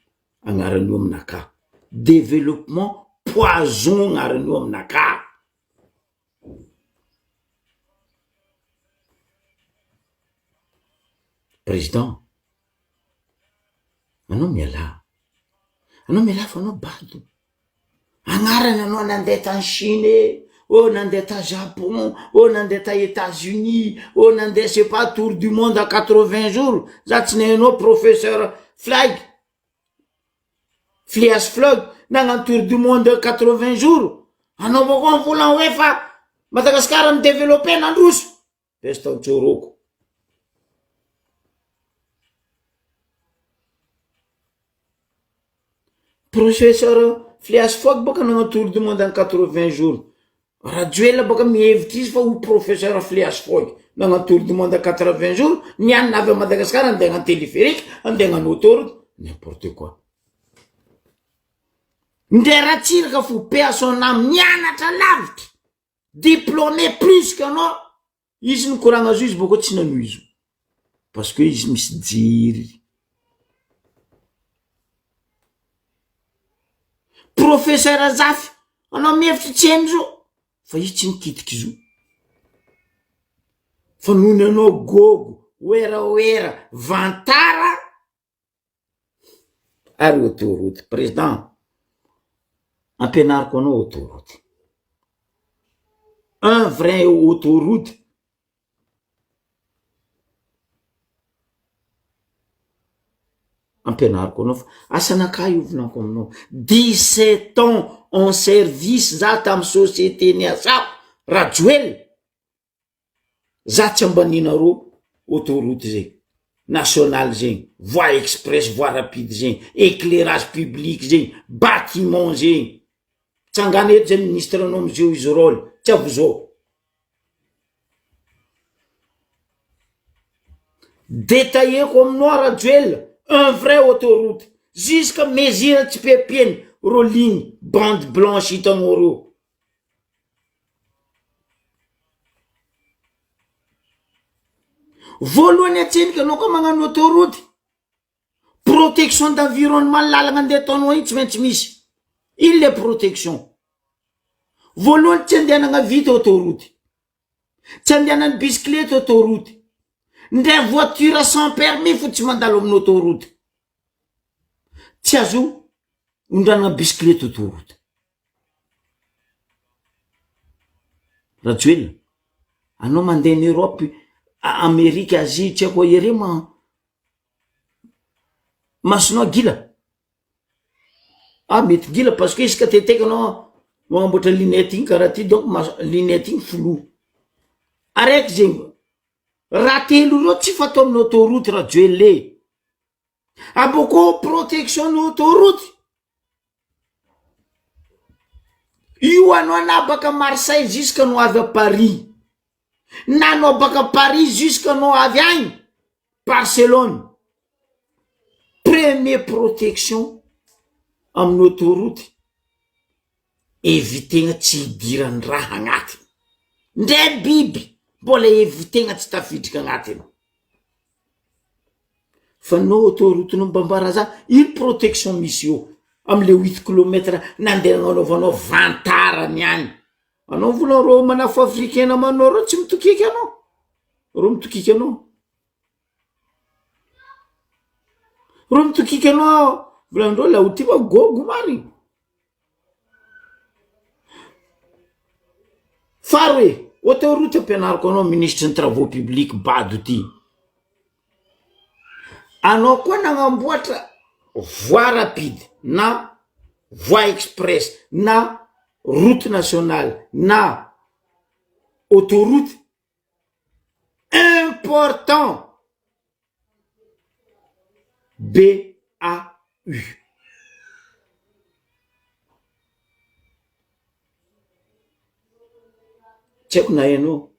agnaran'io aminakahy. Développement poison agnaran'io aminakahy. Président, anao mialà, anao mialà fa anao bado. Agnarany anao nandeha tany Chine e, oh nandeha ta Japon, oh nandeha ta Etats Unis, oh nandeha sais pas tour du monde en 80 jours, za tsy nahenao professeur Flag, Flias Flog nagnano tour du monde en 80 jours, anao avao koa mivolagna hoe fa Madagasikara mi-developper nandroso. Pesta Antsoroko. Professeur Flias Fogg bôka nanao tour du monde en 80 jours. Rajoelina bôka mihevitra izy fa ho professeur Flias Fogg. Nanao tour du monde en 80 jours, nianina avy à Madagascar andeha hagnano téléphérique, andeha hagnano autoroute, n'importe quoi. Ndre Ratsiraka fo paix à son âme nianatra lavitra. Diplômé plus que anao, izy nikoragna azy io izy bôko tsy nanohy izy io, parce que izy misy jery. Professeur Zafy, anao mihevitry tsy hainy zo, fa izy tsy nikitiky zo. Fa noho ny anao gôgo, werawera, vantara, Ary autoroute président ampianariko anao autoroute un vrai autoroute ampianariko anao fa asanakahy io volaniko aminao 17 ans en service za tamy société niasako Rajoelina Za tsy ambaninareo autoroute zegny, national zegny, voie express, voie rapide zegny, eclairage public zegny, batiment zegny, tsangana eto zay ministre anao amizao izy rôle, tsy avy zao. Detailleko aminao Rajoelina, un vrai autoroute, jusque mesure tsipiapiany reo ligne bande blanche hitanao reo. Voalohany atsendriky anao koa magnano autoroute, protection d'environnement lalagna andeha ataonao igny tsy maintsy misy, ino le protection? Voalohany tsy andehanagna vita autoroute, tsy andehanan'ny bisikilety autoroute, ndray voiture sans permis fo tsy mandalo amin'ny autoroute, tsy azo ondranana bisikilety autoroute. Rajoelina, anao mandeha any Europe, Amerika, Asie, tsy haiko ery ma masonao gila, ah mety gila parce que isaka teteky anao magnamboatra lunette igny karaha ty donc maso lunette igny flou, araiky zegny, raha telo reo tsy fatao amin'ny autoroute Rajoelina e, abôkô protection ny autoroute. Io anao na baka Marseille jusque no avy à Paris. Na anao baka Paris jusque anao avy agny Barcelone, premier protection amin'ny autoroute evitegna tsy hidiran'ny raha agnatiny, ndre biby mbola evitegna tsy tafidriky agnatiny. Fa nao autoroute-nao Bambaraza, ino protection misy eo amle huit kilomètre nandeha nagnanaovanao vantara niany? Anao vola rô manafo africain namanao reo tsy mitokiky anao, reo mitokiky anao, reo mitokiky anao volanindreo laolo ty ma gôgo marigny. Faharoe, autoroute ampianariko anao minisitry ny travaux publics bado ty, anao koa nagnamboatra voie rapide na voie express na route nationale na autoroute important BAU. Tsy haiko na hainao.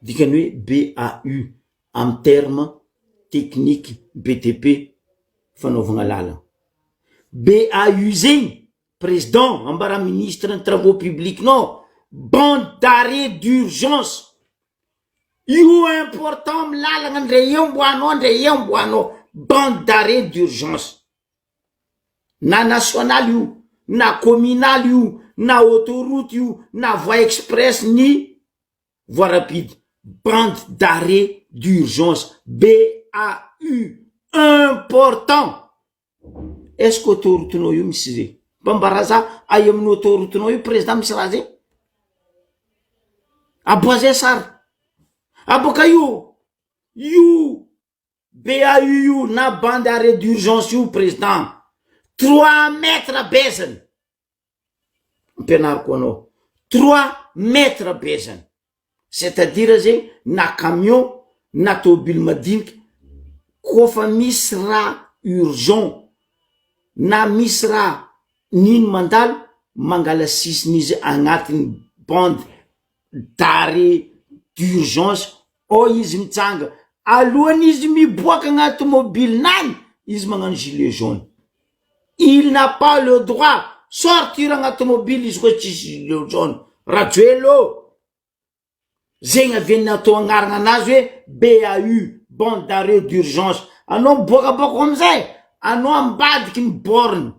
Dikany hoe BAU amy terme technique BTP fanaovagna lalana. BAU zegny président ambara ministre ny travaux publics nao bande d'arrêt d'urgence io important amy lalagna ndre eo mboanao ndre eo mboanao bande d'arrêt d'urgence na national io na communal io na autoroute io na voie express ny voie rapide bande d'arrêt d'urgence BAU important Est ce que autoroute-nao io misy zegny? Mba ambara za ay amin'ny autoroute-nao io président misy raha zegny? Aboa zay sary, aboaka io, io BAU io na bande arrêt d'urgence io président, trois mètres habezany, ampianariko anao, trois mètres habezany. C'est à dire zegny na camion na tôbily madiniky kôfa misy raha urgent na misy raha nino mandalo mangala sisiny izy agnatiny bande d'arret d'urgence ao izy mitsanga alohany izy miboaka agnaty tômôbilinany izy magnano gilet jaune il n'a pas le droit sortir agnaty tômôbily izy koa tsisy gilet jaune rajoely ô! Zegny avy natao agnarana anazy hoe BAU, bande d'arrêt d'urgence, anao miboakabôka amizay anao ambadiky ny borne,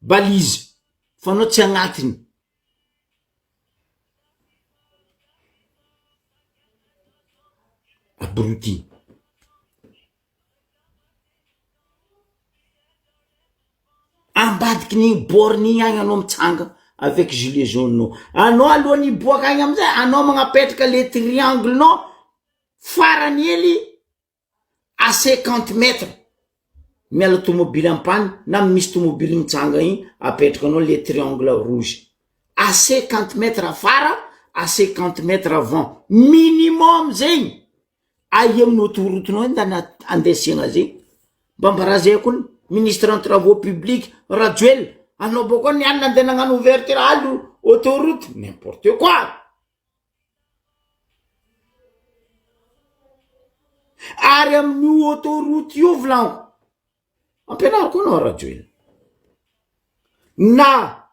balise, fa anao tsy agnatiny. Abruti. Ambadiky n'igny borne igny agny anao mitsanga avec gilet jaune nao, anao alohan'ny hiboaka agny amizay anao magnapetraka le triangle nao farany hely à cinquante mètres miala tomobily ampany na misy tomobily mitsanga igny apetrakanao le triangle rouge à cinquante mètres afara à cinquante mètres avant minimum zegny. Aia amin'ny autoroute-nao iny tany andesiagna zegny? Mba ambara zay kony ministre ny travaux publics Rajoelina, anao bôka niany nandeha nagnano ouverture alo autoroute, n'importe quoi! Ary amin'io autoroute io volagniko, ampianariko anao Rajoelina, na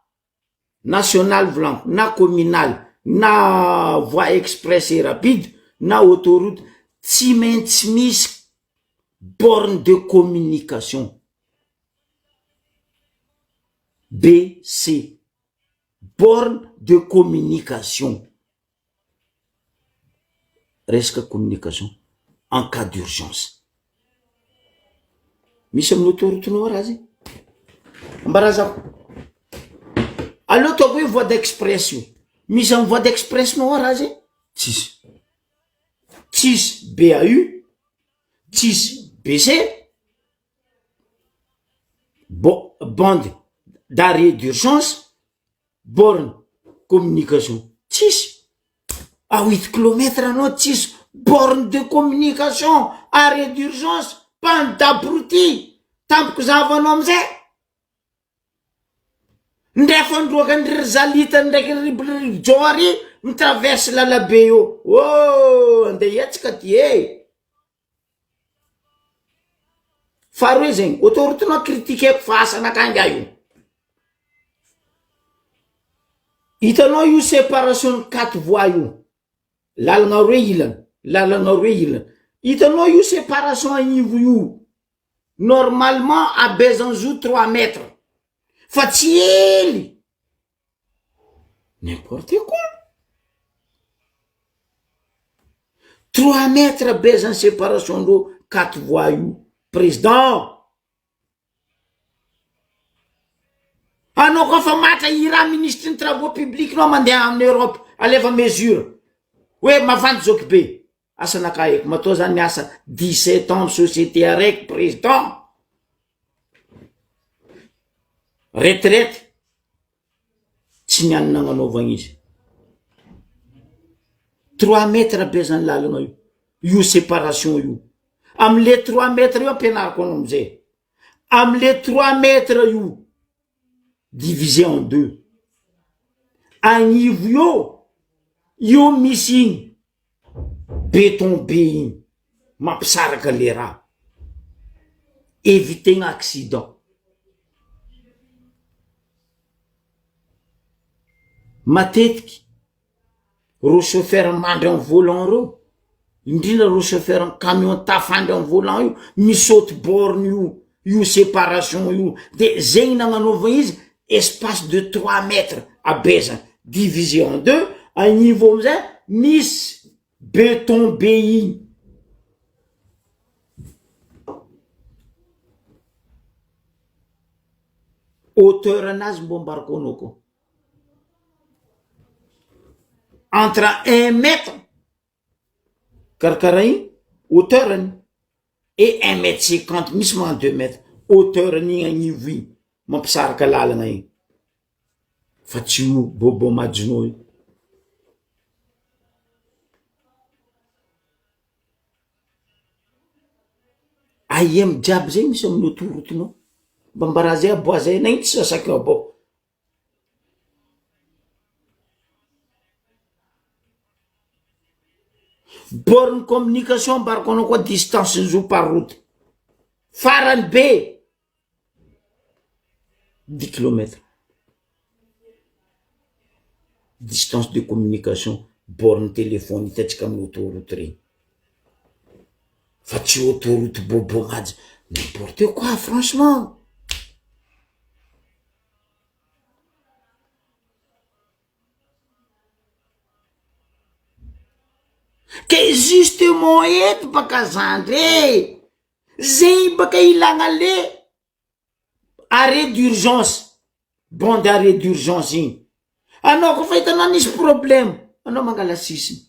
national volaniko na communal na voie express et rapide na autoroute tsy maintsy misy borne de communication BC borne de communication Resaka communication en cas d'urgence. Misy amin'ny autoroute-nao raha zay? Ambarazako. Aleo ataoko hoe voie d'express io. Misy amin'ny voie d'express-nao ao raha zay? Tsisy. Tsisy BAU, tsisy BC, bo- bande d'arrêt d'urgence, borne communication tsisy à huit kilomètre anao tsisy borne de communication arrêt d'urgence panne d'abruti tampoky zahavanao amizay. Ndray fandroaka ndry ry zalita ndraiky ry rijo ary mi-traverse lalabe eo. Oh, andeha hiatsika ty e. Faharoe zegny, autoroute-nao critiqueko fa asanakahy nga io. Hitanao io séparation ny quatre voies io, lalagna roe ilany, lalagna roe ilany. Hitanao io séparation agnivo io, normalement abeazan'izy trois mètres fa tsy hely n'importe quoi trois mètres abeazan'ny séparation ndreo quatre voies io président anao koa fa matra ira ministre ny travaux publics nao mandeha en Europe alefa mesure hoe mavandy zoky be Asanakahy eky matoa za niasa 17 ans am société araiky président retraite tsy niany nagnanaovagna izy trois mètres be zany lalagna io io séparation io amle trois mètres io ampianariko anao amizay amle trois mètres io divisé en deux agnivo eo io misy igny Béton be igny mampisaraka le raha, eviter-gna accident. Matetiky reo chauffeur mandry amy volant reo, indrindra reo chauffeur camion tafandry amy volant io, misaoty borne io, io separation io, de zegny nagnanaovana izy espace de trois mètres habezany divisé en deux, agnivo amizay misy beton be igny. Hauteur anazy mbô ambarako anao koa, entre un mètre karakaraha igny hauteur-ny et un mètre cinquante misy magnano deux mètres hauteur-n'igny agnivo igny mampisaraka lalagna igny fa tsy io bôbô majunô io. Aia amy jiaby zay misy amin'ny autoroute-nao mba ambara zay aboazay anay tsy sasako abao. Borne communication ambarako anao koa distance ny zo par route farany be dix kilomètre distance de communication borne téléphone hitantsika amin'ny autoroute regny fa tsy autoroute bobo majy n'importe quoi franchement. Ke justement eto baka zandry e! Zegny baka ilagna le arret d'urgence, bande arret d'urgence igny, anao koa fa hitanao nisy problème anao mangala sisiny,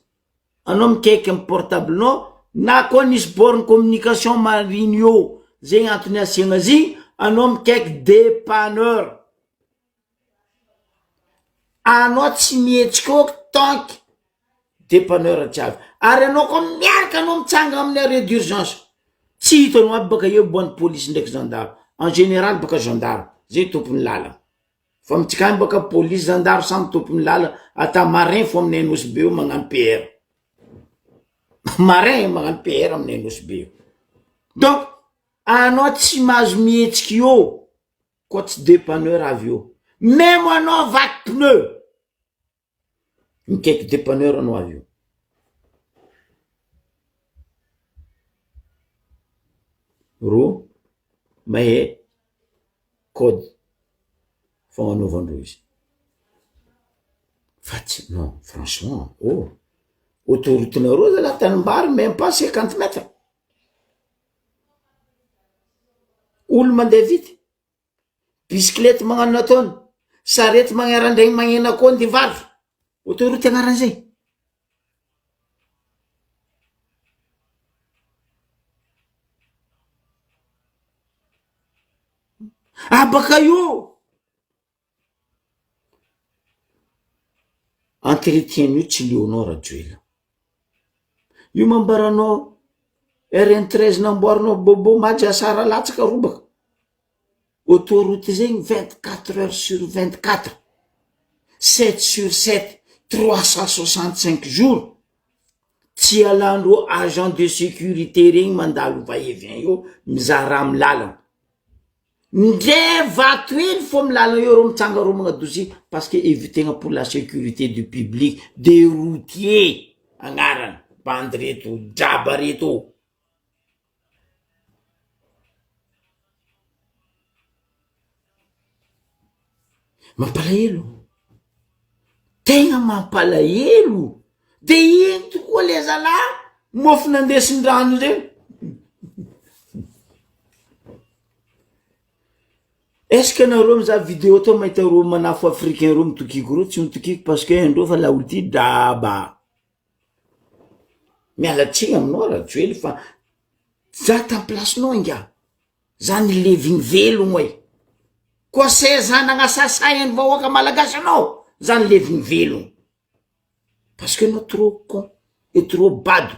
anao mikaiky amy portable-nao na koa nisy borne communication marigny eo, zegny antony asiagna azy igny, anao mikaiky depanneur. Anao tsy mihetsika eo tant que depanneur tsy avy, ary anao koa miaraka anao mitsanga amin'ny arret d'urgence, tsy hitanao aby baka eo boan'ny polisy ndraiky gendarme, en général baka gendarme zay tompon'ny lalana, fa amintsika any baka polisy gendarme samy tompon'ny lalana, ata marin fo aminay Nosy be io magnano PR, marin magnano PR aminay Nosy be io, donc anao tsy mahazo mihetsika eo. Koa tsy depanneur avy eo. Memo anao vaky pneu. Mikaiky depanneur anao avy eo. Ro mahay code fagnanaovandreo izy. Fa tsy non franchement oh autoroute-nareo zalahy tanimbary même pas cinquante mètres. Olo mandeha vite, bisikilety magnano nataony, sarety magnaran-dregny magnena koa andeha hivarotra, autoroute agnaran'izay. Abaka io Entretien io tsy leonao Rajoelina. Io mambaranao RN 13 namboarinao bobo majy asara latsaka robaka. Autoroute zegny 24 heures sur 24, 7 sur 7, 365 jours, tsy ialandreo agent de sécurité regny mandalo va et vient eo mizaha raha amy lalana. Ndre vato hely fô amy lalana eo reo mitsanga reo magnadosie parce que evitegna pour la sécurité du public, des routiers agnarany, bandy reto draba reto. Mampalahelo, tegna mampalahelo, de ino tokoa le zalahy mofo nandesin-drano regny? Est ce que nareo mizaha video tô mahita reo manafo africain reo mitokiko reo? Tsy mitokiko parce que haindreo fa laolo ty draba. Miala tsiny aminao Rajoely fa za tam place-nao ingahy, za nilevigny velogno e, koa seza nagnasasahy ny vahoaka malagasy anao, za nilevigny velogno, parce que anao trop con et trop bado.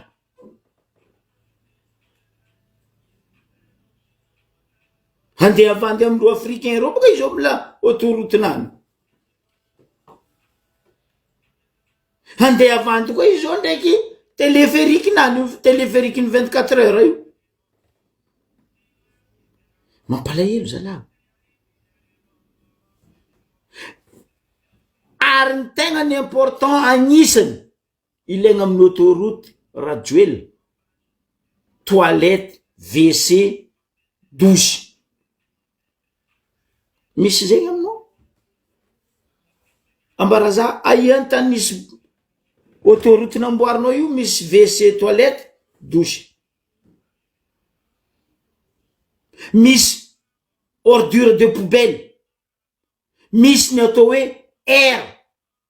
Handeha havandy amindreo africain reo boka izy eo amla autoroute-nany. Handeha havandy koa izy zao ndraiky téléphérique nany io téléphérique ny 24 heures io. Mampalahelo zalahy. Ary ny tegna ny important agnisany ilaigna amin'ny autoroute Rajoelina, toilette, WC, douche. Misy zegny aminao? Ambaraza aia ny tany misy autoroute namboarinao io misy WC toilette douche. Misy ordure de poubelle. Misy ny atao hoe air,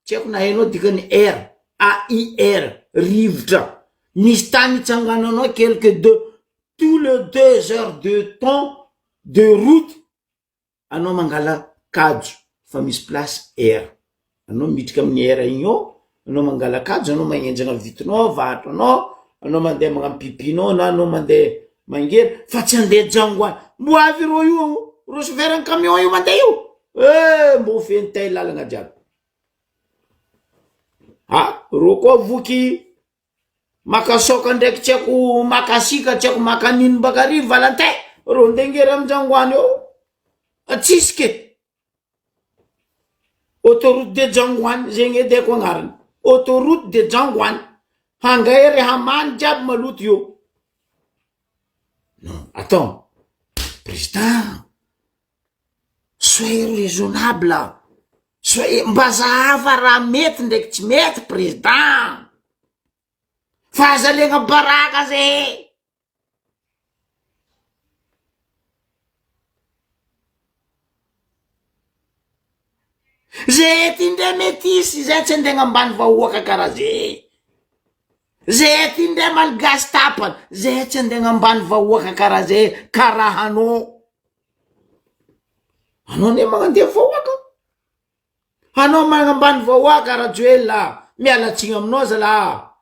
tsy haiko na hainao dikan'ny air, AIR, rivotra. Misy tany itsangananao quelque deux, tous le deux heures de temps de route anao mangala kajo fa misy place air. Anao midriky amin'ny air igny eo, anao mangala kajo, anao magnenjana vitinao, vahatranao, anao mandeha magnano pipi-nao na anao mandeha mangery fa tsy andeha jangoana. Mbo avy ireo io, ireo chauffeur-n'ny camion io mandeha io, eh mbo feno tay lalagna jiaby. Ah, reo koa voky maka saoka ndraiky tsy haiko maka sika, tsy haiko maka nino baka ary Valentin, reo ndeha ngery amin-jangoana eo, tsisy ke. Autoroute de Jangoany, zegny edy haiko agnarany, autoroute de Jangoany, hangahery hamany jiaby maloto io. Non, attends, président, soyez raisonnable, soyez, mba zahava raha mety ndraiky tsy mety président, fa aza alegna baraka zay. Zay ty ndray metisy zay tsy andeha agnambany vahoaka karaha zay. Zay ty ndray malgasy tapany zay tsy andeha agnambany vahoaka karaha zay karaha anao. Anao anie magnandeha vahoaka. Anao magnambany vahoaka Rajoelina miala tsigny aminao zalah.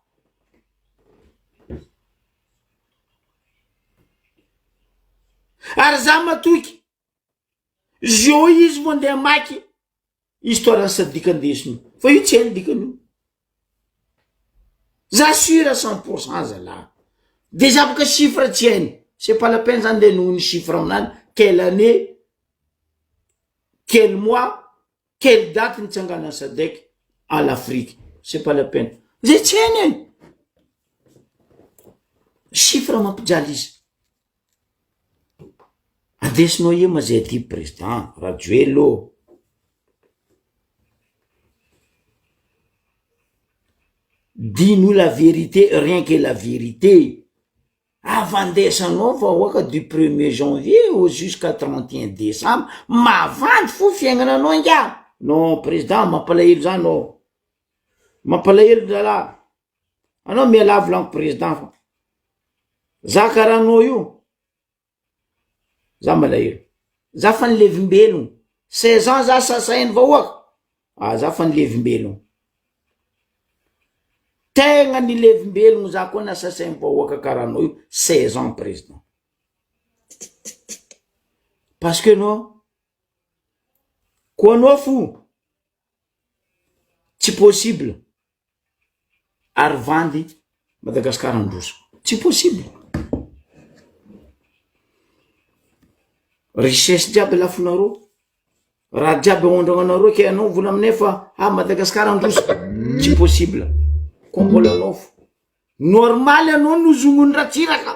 Ary za matoky zio izy vao ndeha hamaky histoire ny sadika andesiny io fa io tsy hainy dikany io. Za sur à 100% zalah. Dejà boka chiffre tsy hainy c'est pas la peine za ndeha noho ny chiffre aminany quelle année quel mois quelle date nitsanganan'ny sadec à l'Afrique c'est pas la peine zay tsy hainy e chiffre mampijaly izy andesinao ia ma zay aty président Rajoelo ô. Dis nous la vérité rien que la vérité Avandesanao vahoaka du premier janvier au jusqu'à 31 décembre mavandy fo fiaignana anao ingahy non président mampalahelo zany ô mampalahelo zalahy anao mialà volaniko président fa za karaha anao io Za malahelo. Za fa nilevimbelogno. 16 ans za sasain'ny vahoaka. Ah za fa nilevimbelogno. Tegna nilevimbelogno za koa nasasain'ny vahoaka karaha anao io 16 ans président. Parce que anao. Koa anao fo tsy possible ary vandy Madagasikara handroso, tsy possible. Richesse jiaby lafonareo, raha jiaby aondragnanareo ke anao mivola aminay fa ah Madagasikara handroso, tsy possible, koa mbola anao fo. Normaly anao nozongon'i Ratsiraka.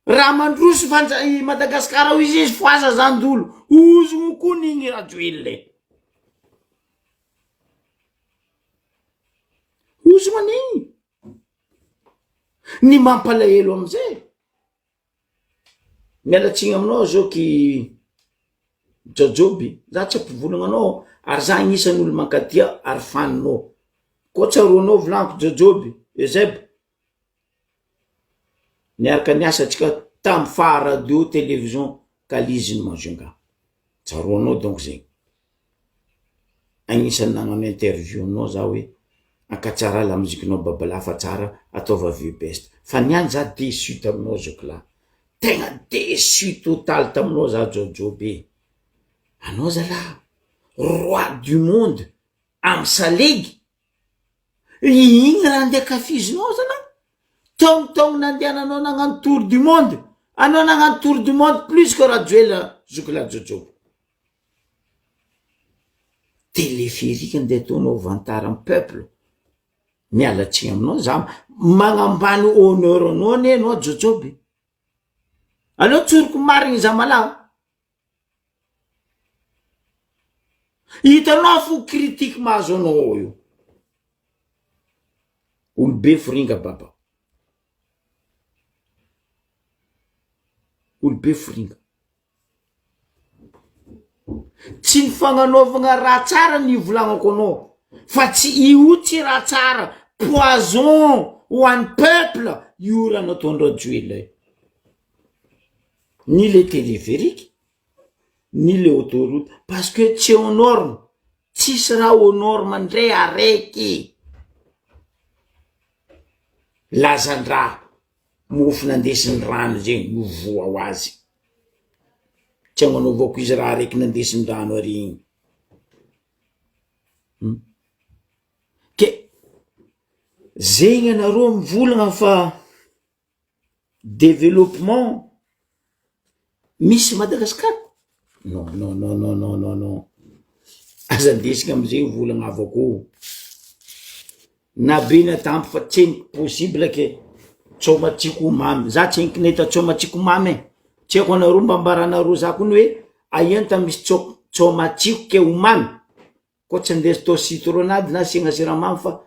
Raha mandroso fanja i Madagascar ao izy izy foasa zany dolo ozogno koa n'igny Rajoelina e. Ozogno an'igny. Ny mampalahelo amizay, miala tsiny aminao zoky Jaojoby, za tsy ampivolagna anao ary za agnisan'ny olo mankatia ary faninao, koa tsaroanao volaniko Jaojoby, Eusèbe, Niaraka niasa antsika tam faha radio télévision kalizin'i Majunga. Tsaroanao donc zegny. Agnisan'ny nagnano interview anao za hoe ankatsara lamozikinao babalahy fa tsara ataova vue best. Fa niany za deçu taminao zokilahy. Tegna deçu total taminao za Jaojoby e. Anao zalahy roi du monde amy salegy Igny raha andeha ankafizinao zalahy, taogno taogno nandehananao nagnano tour du monde, anao nagnano tour du monde plus que Rajoelina zokilahy Jojo. Téléphérique andeha ataonao vantard am peuple, miala tsiny aminao za magnambany honneur anao anie anao Jojoby, aleo tsoriko marigny za malaho. Hitanao fo critique mahazo anao ao io. Olobe foringa baba. Olobe foringa. Tsy ny fagnanaovagna raha tsara ny ivolagnako anao fa tsy io tsy raha tsara poison ho an'ny peuple io raha nataon-dRajoelina io. Ni le téléphérique ni le autoroute parce que tsy aux norme, tsisy raha aux norme ndray araiky, lazan-draha mofo nandesin'ny rano zegny no voa ho azy, tsy agnanaovako izy raha araiky nandesin'ny rano ary igny, hum ke zegny anareo mivolagna fa. Développement misy Madagascar? Non non non non non non non, aza andesina amizay volagna avako io, na be na tampy fa tsendriky possible ke tsôma tiako ho mamy, za tsendriky nahita tsôma tiako ho mamy e, tsy haiko anareo mba ambaranareo za kony hoe aia ny tany misy tsô- tsôma tiako ke ho mamy? Koa tsy andeha atao citronnade na asiagna siramamy fa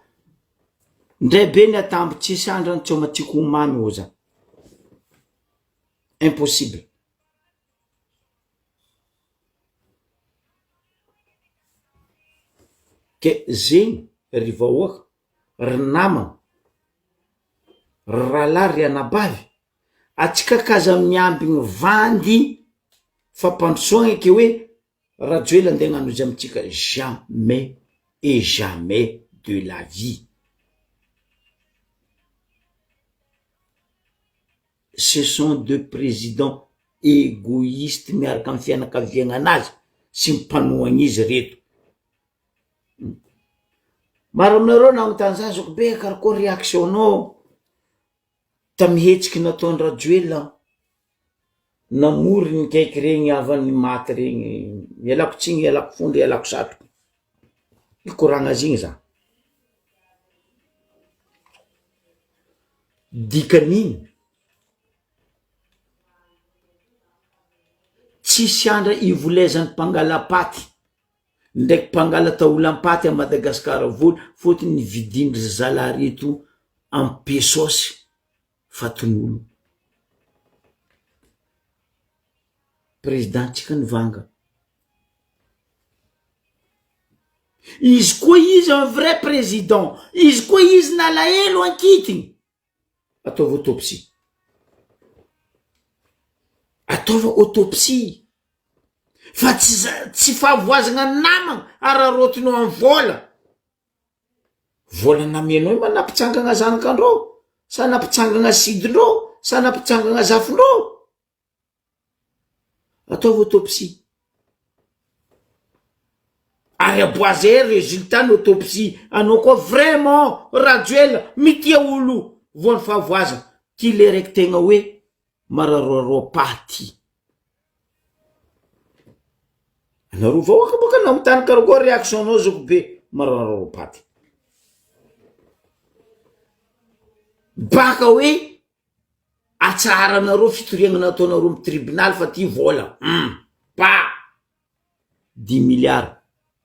ndray be ny atambo tsisy andrany tsy oma tiako ho mamy oza. Impossible. Ke zegny ry vahoaka, ry namagna, ry rahalahy, ry anabavy, atsika k'aza miambigny vandy fampandrosoagna ke hoe Rajoelina andeha hagnano izy amintsika jamais et jamais de la vie. Ce sont deux présidents egoïstes miaraka amy fianakaviagna anazy sy ny mpanohagna izy reto. Maro aminareo nagnontany za zoky be karakôry réaction-nao tamy hetsiky nataon-dRajoelina Namory ny kaiky regny havan'ny maty regny, ialako tsiny, ialako fondro, ialako satroka, hikoragna azy igny za. Dikan'igny, tsisy andra ivolezan'ny mpangala-paty ndraiky mpangala taolam-paty a Madagasikara vola fôtony nividin-dry zalahy reto am pesos fatin'olo. Président tsika nivanga. Izy koa izy un vrai président, izy koa izy nalahelo ankitiny, ataovy autopsie. Ataova autopsie. Fa tsy tsy fahavoazagna namagna araraotinao am vôla. Vola namianao io ma nampitsangagna zanakandreo sa nampitsangagna sidindreo sa nampitsangagna zafindreo? Ataovy autopsie. Ary aboaze resultat ny autopsie anao koa vraiment Rajoel mitia olo voan'ny fahavoazana ty le raiky tegna hoe mararoaroa paty. Anareo vahoaka boka anao mitany karakory réaction nao zoky be mararoaroa paty. Baka hoe atsaharanareo fitoriagna nataonareo amy tribonaly fa ty vola hum pa dix milliards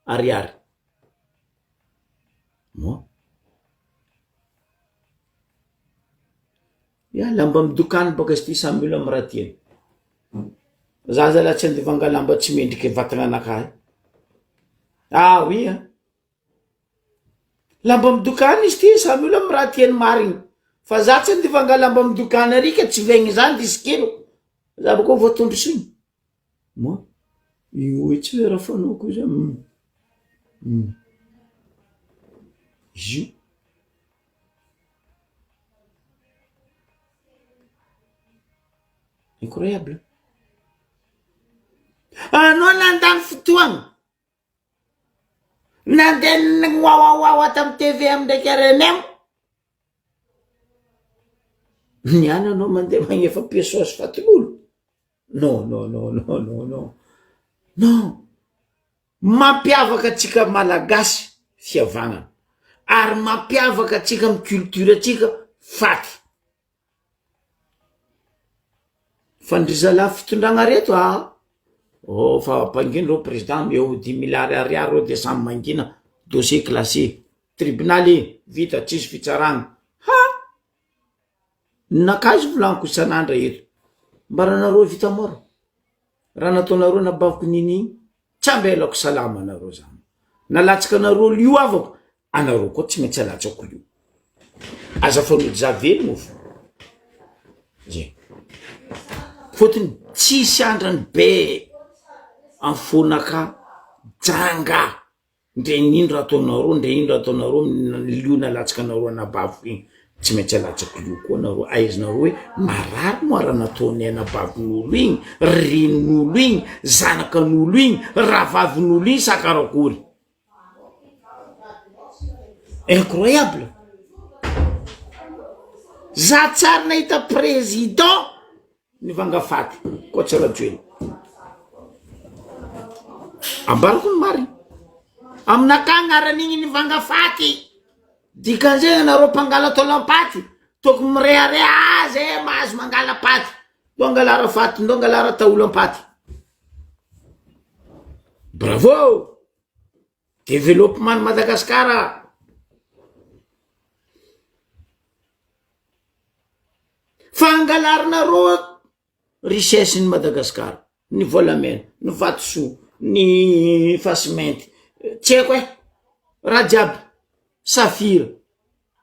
ariary moa ya lamba midokany baka izy ty samy olona amy raha tiany za zalahy tsy andivanga lamba tsy mendriky vatagna anakahy ah oui an Lamba midokana izy ty samy olo amy raha tiany marigny fa za tsy andivanga lamba midokana ary ka tsy vegny zany disikilo za bako voatondro signy moa io hoe tsy raha fanaoko io zany hum izy io incroyable anao nandany fotoagna Nandeha niwawawawa tamin'ny tvm ndraiky rnm, niany anao mandeha magnefa piesosy fatin'olo, non non non non non non non, mampiavaka antsika malagasy fihavanana ary mampiavaka antsika amy culture antsika faty. Fa ndry zalahy fitondragna reto a, oh fa ampangino reo président omeo dix milliards ariary reo de samy mangina, dossier classé, tribonaly e, vita tsisy fitsaragna, ha! Ninakahy izy volaniko isan'andro eto, mbaranareo vita mora, raha nataonareo nabaviko nini igny, tsy ambelako salama anareo zany, nalatsaka anareo lio havako, anareo koa tsy maintsy alatsako lio, aza fanody za velogno fo zay, fôtony tsisy andrany be amy fônaka janga ndre n'ino raha ataonareo ndre ino raha ataonareo lio nalatsaka anareo anabaviko igny tsy maintsy alatsako lio koa nareo, ahaizanareo hoe marary moa raha nataonay anabavin'olo igny, renin'olo igny, zanakan'olo igny, rahavavin'olo igny sa karakôry. Incroyable! Za tsary nahita président nivanga faty koa tsy Rajoelina. Ambarako ny marina. Aminakahy agnaran'igny nivanga faty. Dikan'izay anareo mpangala taolam-paty tokony mirehareha aza eh mahazo mangala paty. Ndao angalara faty, ndao angalara taolam-paty. Bravo! Développement ny Madagasikara. Fa angalarinareo richesse ny Madagasikara, ny volamena, ny vatosoa, ny fasimainty, tsy haiko e, raha jiaby, safira,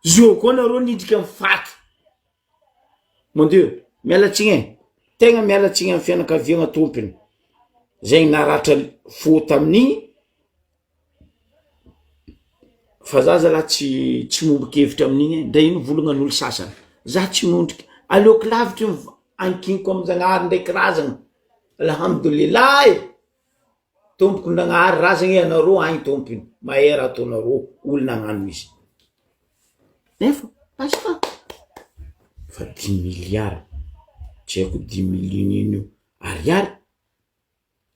zio koa nareo nidriky amy faty. Mon Dieu, miala tsiny e, tegna miala tsiny amy fianakaviagna tompony, zegny naratra fo tamin'igny, fa za zalahy tsy tsy miombon-kevitra amin'igny e, ndre ino volognan'olo sasany, za tsy miondrika, aleoko lavitry miv- ankiniko amin-jagnahary ndraiky razagna, alhamdoulilah e. Tompoko Nagnahary razagna e anareo agny tompony mahay raha ataonareo olo nagnano izy nefa passe pas fa dimy milliard tsy haiko dimy million ino io ariary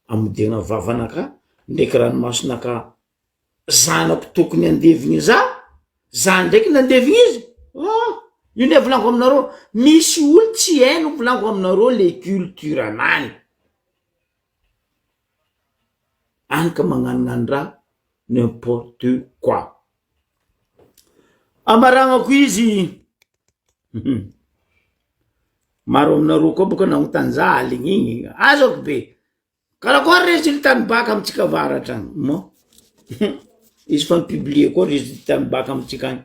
amodiagna vavanaka ndraiky ranomasonaka zanako tokony andevigny za za ndraiky nandevigny izy ah io ne volaniko aminareo misy olo tsy hainy volaniko aminareo le culture anany Any ka magnanognano raha n'importe quoi. Amaragnako izy, maro aminareo koa boka nagnontany za aligny igny, azako be, karakôry resultat ny bac amitsika avaratra agny? Moa izy fa ni-publier koa resultat ny bac amitsika agny,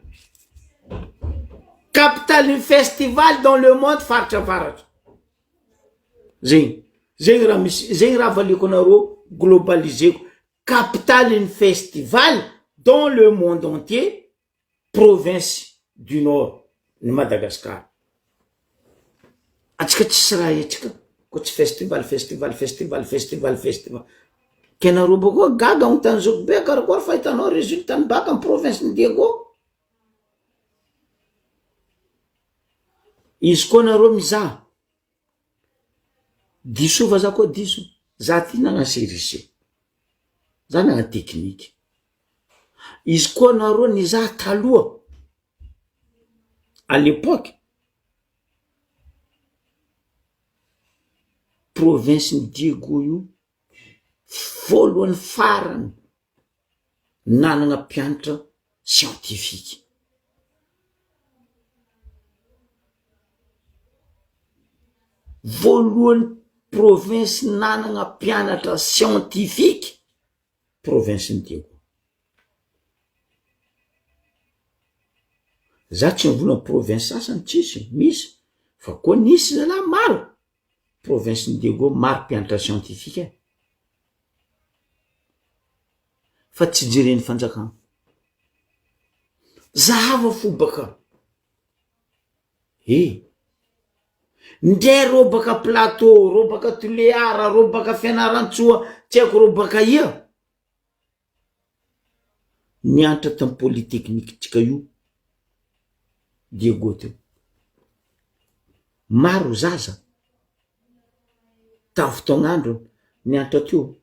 capitale ny festival dans le monde faritra avaratra. Zegny, zegny raha misy, zegny raha valiako anareo globaliseko, capitale ny festival dans le monde entier province du nord ny Madagascar, atsika tsisy raha hetsika koa tsy festival festival festival festival festival. Ke nareo bokoa gaga agnontany zokibe karakôry fahitanao résultat ny bac am province ny Diego? Izy koa nareo mizaha, diso fa za koa diso, za ty nana série C, za nana tekniky, izy koa nareo nizaha taloha à l'époque, province ny Diego io voalohany farany nanana mpianatra siantifika. Voalohany province nanana mpianatra siantifika province ny Diego. Za tsy mivolagna province sasany tsisy, misy fa koa nisy zalahy maro province ny Diego maro mpianatra scientifique e, fa tsy jeren'ny fanjakana. Zahava fo baka e, ndre rô baka plateau, rô baka Tulear, rô baka Fianarantsoa, tsy haiko rô baka ia, nianatra tamy polytechnique-tsika io Diego teo. Maro zaza tamy fotoagn'androny nianatra teo.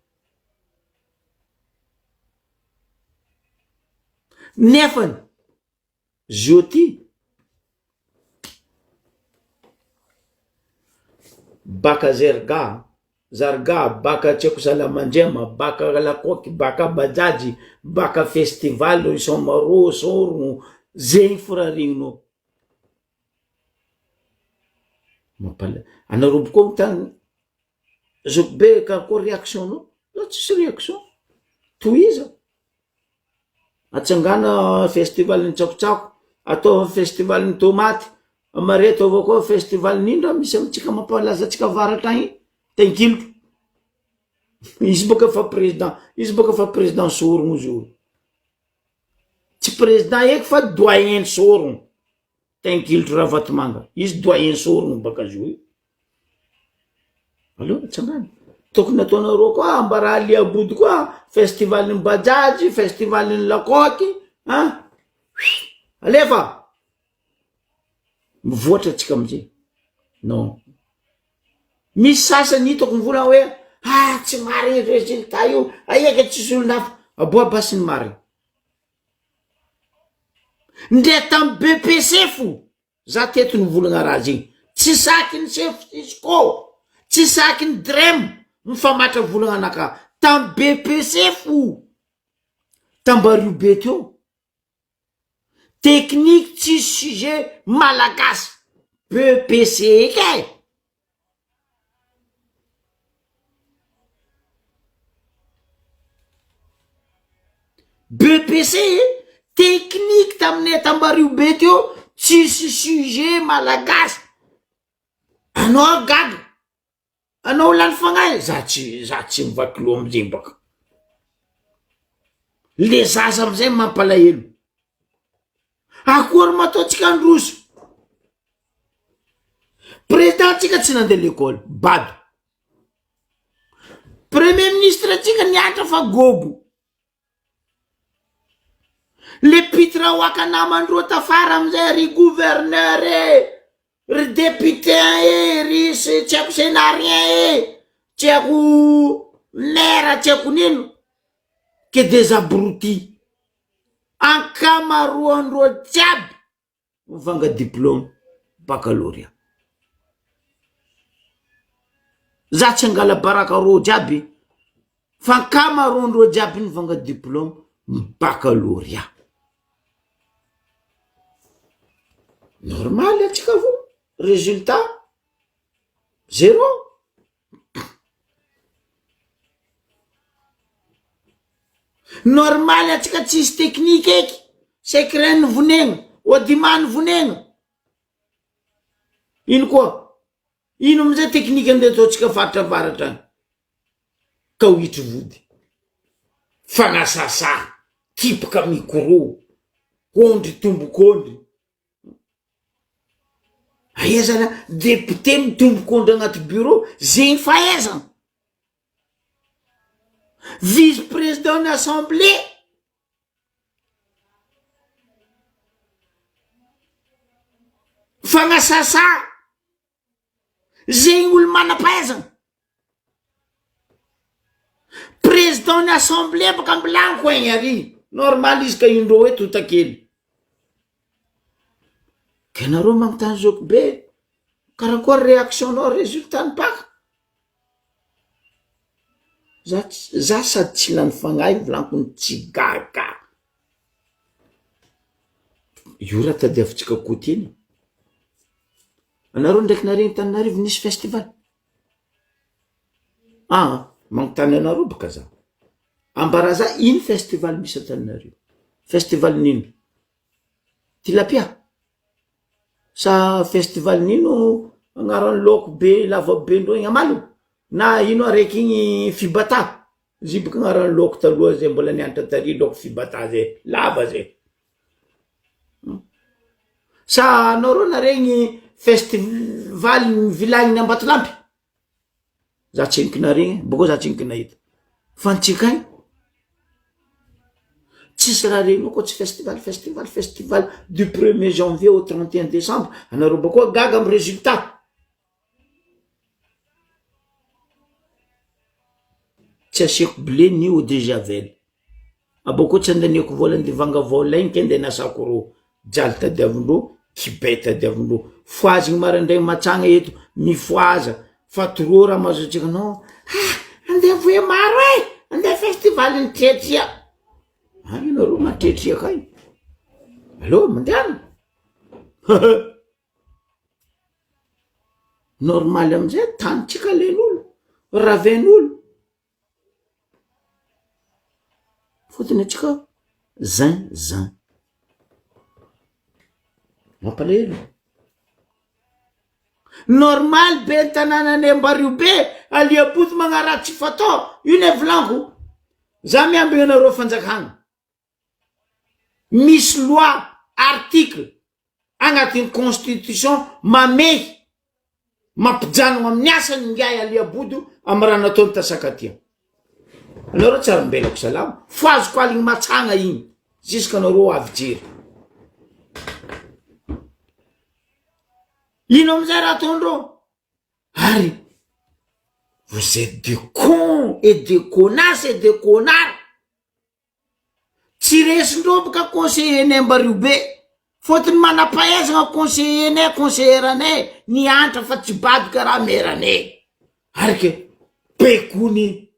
Nefany zio ty baka zerga, zarga, baka tsy haiko salamandriama, baka lakoky, baka bajajy, baka festival i Soamarô, Sôrogno, zegny fo raha regninao. Mampala- anareo boka ao tany zokibe karakôry réaction-nao? Za tsisy réaction, tohiza. Atsangana festival ny tsakotsako, atao festival ny tomaty, mare ataova koa festival ny ino raha misy amitsika mampalaza antsika avaratra agny, tainkilotra, izy bôka efa président, izy bôka efa président sorogno izy io, tsy président eky fa doyen sorogno. Taingilotro Ravatomanga, izy doyen sorogno baka zo io. Aleo atsangano. Tokony ataonareo koa ambara liabody koa festival ny bajaj, festival ny lakôky, an! Alefa! Mivoatra atsika amizay. Non. Misy sasany hitako mivola hoe ah tsy marigny résultat io, aia ke tsisy olon-dafa. Aboa basy ny marigny. Ndre tam BEPC fo za teto nivolagna raha zegny, tsy saky ny chef cisco, tsy saky ny drem mifamatra volagna anakahy, tam BEPC fo tambario be teo, technique tsisy sujet malagasy BEPC eky e! BEPC technique taminay tambario be teo tsisy sujet malagasy anao gaga anao lany fagnahy za tsy za tsy mivaky loha amizay baka le zaza amizay mampalahelo Akory ma ataontsika handroso? Président tsika tsy nandeha l'école, bado. Premier ministre tsika nianatra fa gobo. Le pitraoaka namandreo tafara amizay ry gouverneur e, ry député e, ry tsy haiko sénarien e, tsy haiko maire tsy haiko nino, que des abrutis. Ankamaroandreo jiaby mivanga diplôme baccalauréat. Za tsy angala baraka reo jiaby fa ankamaroandreo jiaby nivanga diplôme baccalauréat. Normal atsika vo résultat zéro. Normaly atsika tsisy teknika eky, secret ny vonegna, odima ny vonegna, ino koa, ino amizay teknika ndeha ataotsika faritra avaratra agny, kawitry vody, fagnasasa, kipoka micro, ondry tombok'ondry. Ahaizana député mitombok'ondry agnaty bureau, zegny fahaizana. Vice président ny assemblée. Fagnasasa zegny olo manam-pahaizana. Président ny assemblée baka ambilaniko egny ary, normal izy ka indreo hoe tontakely. Ke nareo magnontany zoky be, karakôry réaction nao résultat ny baka? Za ts- za sady tsy lany fagnahy volaniko no tsy gaga. Io raha tadiavintsika koty iny. Anareo ndraiky nare Antananarivo nisy festival? Aa magnontany anareo bôka za, ambara za ino festival misy Antananarivo? Festival n'ino? Tilapia? Sa festival n'ino agnaran'ny laoko be lava be ndreo igny amalogno? Na ino araiky igny fibata? Izy io boka agnaran'ny laoko taloha zay mbola nianatra tary laoko fibata zay, lava zay. Sa anao reo naregny festival ny village-ny Ambatolampy? Za tsy henoko naregny, bôkeo za tsy henoko nahita. Fa antsika agny, tsisy raha regninao koa tsy festival, festival, festival du premier janvier au 31 décembre, anareo bakeo gaga amy résultat. Tsy asiako blé ni eau de javel. Abôkeo tsy andaniako vôla nde vanga vôla igny ke nde anasako rô, jaly tadiavindrô, kibay tadiavindrô, fohazigny maraindraigny matsagna eto, mifohaza fa trop raha mahazo antsika anao, ah andeha vohemaro e, andeha festival ny tretria, any nareo matretria kay, aleo mandehana. Normaly amizay tanitsika alain'olo, ravain'olo. Fotony antsika zinzin. Mampalahelo. Normal be ny tanànan'i Ambario be, Aliaboto magnaratsy tsy fatao, io ne volaniko. Za miambigna anareo fanjakana. Misy loi, article agnatin'ny constitution mamehy mampijanogno amin'ny asany ingahy Ali Abodo amy raha nataony ta Sakatia. Anareo tsy ary mbelako salama, fohaziko aligny matsagna igny jusque anareo avy jery. Ino amizay raha ataondreo? Ary vous etes de cons et de connasses et de connards. Tsy resindreo boka conseiller nay Ambario be, fôtony manam-pahaizagna conseiller nay, conseillère anay niantra fa tsy bado karaha maire anay, ary ke baikony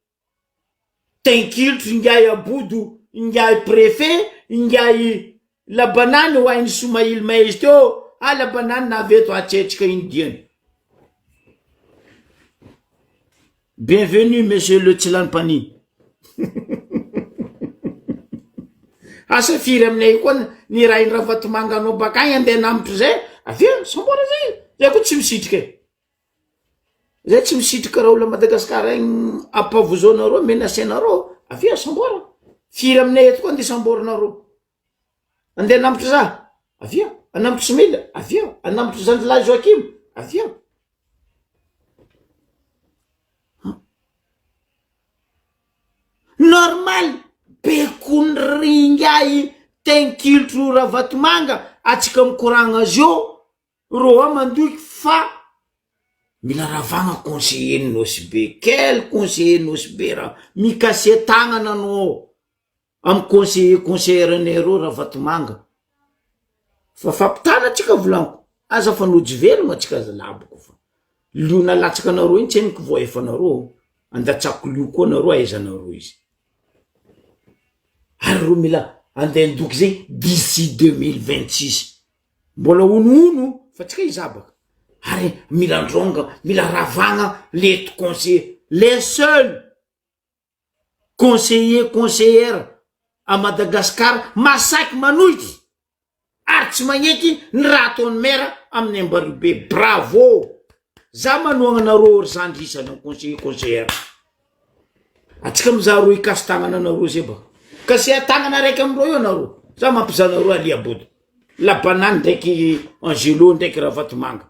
tenkilotro ingahy Abodo, ingahy préfet, ingahy Labanany ho hain'i Somaily Mahezy teo, ah Labanany navy eto hatretrika iny diany. Bienvenue monsieur le Tsilampani. Asa firy aminay koa ny rainy Ravatomanga anao bakagny andeha namotry zay, avia samboara zay, zay koa tsy misitrika e, zay tsy misitrika raha olona Madagascar agny ampavozoanareo menacenareo, avia samboara, firy aminay eto koa andeha samborinareo. Andeha hanambotra za? Avia. Hanambotra Smila? Avia. Hanambotra zandrilahy Joakim? Avia. Normal, bekony ringahy tenkilotro Ravatomanga atsika mikoragna azy eo, rô a mandoky fa mila ravagna conseiller ny Nosy Be, quel conseiller Nosy Be raha mikasia tagnana anao. Amy conseiller conseillere anay reo Ravatomanga fa fampitana atsika volaniko aza fa nojy velogno atsika aza laboko fa liona latsaka anareo iny tseniky voaefanareo andatsako lio koa nareo ahaizanareo izy ary reo mila andeha andoky zay d'ici 2026 mbola honohono fa tsika hizabaka ary mila andronga mila ravagna leto conseiller les seuls conseiller conseillère à Madagascar masaky manohitra ary tsy magneky ny raha ataon'ny maire amin'ny Ambario be bravo za manohagna anareo ry zandry isany am conseiller conseillère atsika mizaha roa hikasy tagnana anareo zay baka kasia tagnana araiky amindreo io anareo za mampizaha anareo Ali Abodo la banane ndraiky Angelo ndraiky Ravatomanga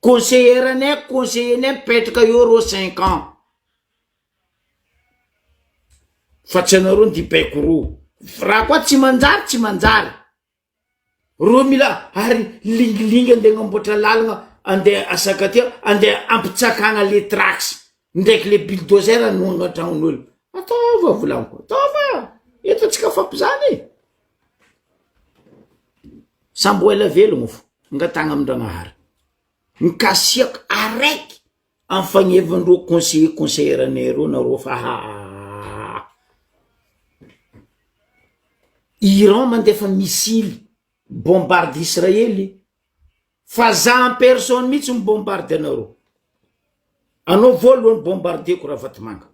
conseillère anay conseiller nay mipetraka eo reo cinq ans. Fa tsy anareo ny dibaiko ro. Raha koa tsy manjary tsy manjary. Reo mila ary lingilingy andeha agnamboatra lalagna andeha asakatia andeha ampitsakagna le trax ndraiky le bulldozer anohagna tragnon'olo. Ataova volagniko ataova eto antsika fampizany e. Samby ho ela velogno fo angatahagna amin-dragnahary. Mikasiaka araiky Am fagnevandreo conseiller conseillère anay reo nareo fa haa. Iran mandefa missile bombarde Israely fa za en personne mihitsy mi bombarde anareo. Anao voalohany bombardeko Ravatomanga.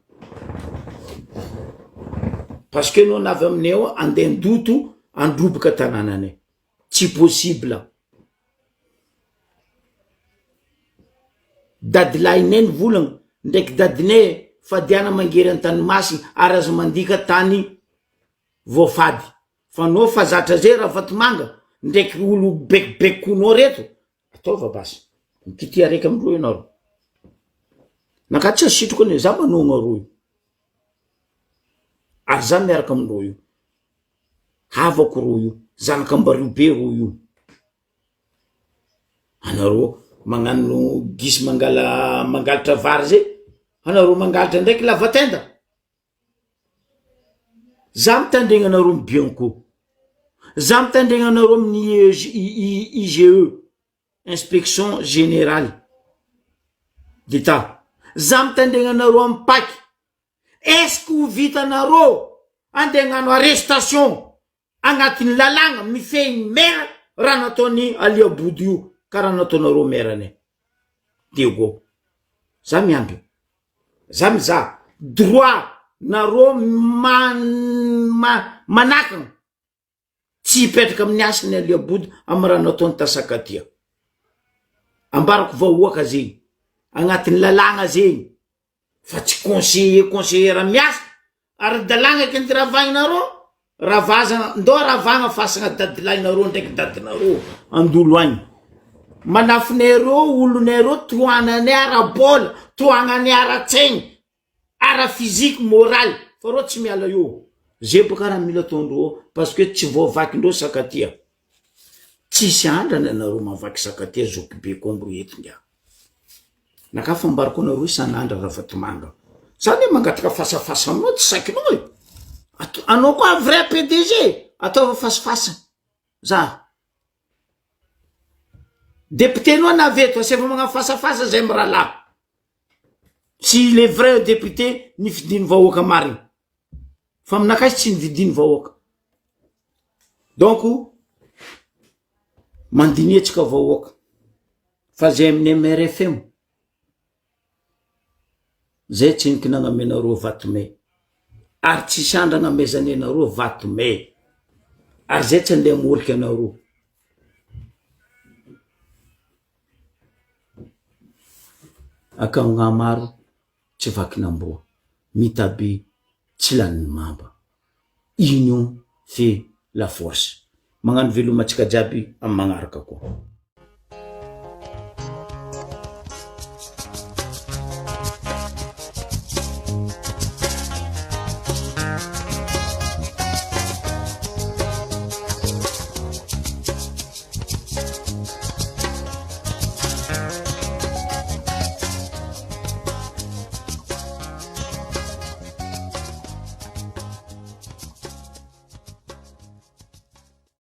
Parce que anao navy aminay ao andeha andoto androboka tanànanay. Tsy possible. Dadilahinay nivolagna ndraiky dadinay fadiana mangery antany masina ary aza mandika tany voafady fa nao fa zatra zay ravatomanga ndraiky olo bekobekonao reto ataova basy mikitia araiky amindreo ianareo naka tsy asitriko anie za manohagna roa io ary za miaraka amindreo io havako roa io zanak'ambario be roa io Anareo magnano gisa mangala mangalatra vary zay, anareo mangalatra ndraiky lava tenda, za mitandregna anareo amy bianco, za mitandregna anareo amin'ny IGE, inspection generale d'etat, za mitandregna anareo amy pac, est ce que ho vitanareo ande hagnano arrestation agnatin'ny lalàgna mifehy ny maire raha nataon'i Ali Aboud io karaha nataonareo maire anay Diego za miamby za mizaha droit nareo man- manakana tsy hipetraka amin'ny hasiny Ali Aboud amy raha nataony tasakatia ambarako vahoaka zegny agnatin'ny lalàgna zegny fa tsy conseiller conseillère miasa ara-dalàgna eky ny ravahinareo ravazana ndao ravagna fasagna dadilahinareo ndraiky dadinareo andolo agny manafinay reo olonay reo tohananay ara-bola tohananay ara-tsaigny ara-physique moral fa reo tsy miala eo zay boka raha mila ataondreo parce que tsy voavakindreo sakatia tsisy andrana anareo mavaky sakatia zokibe kombo eto ngia Naka fambarako anareo isan'andro Ravatomanga. Za anie mangataka fasafasa aminao tsy saikinao e. Ato- anao koa vrai PDG, ataova fasifasa. Za. Député-nao navy eto, asaivo magnano fasafasa zay mirahalahy. Si il est vrai député, nifidin'ny vahoaka marina. Fa aminakahy tsy nividin'ny vahoaka. Donc, mandiniha tsika vahoaka. Fa zay amin'ny MRFM, zay tsiniky nagnamenareo vato may, ary tsisy andro agnamezanay anareo vato may, ary zay tsy andeha hamoriky anareo. Akanga maro tsy vakin'amboa, mitabe tsy lanin'ny mamba. Union fait la force. Magnano veloma antsika jiaby amin'ny magnaraka koa.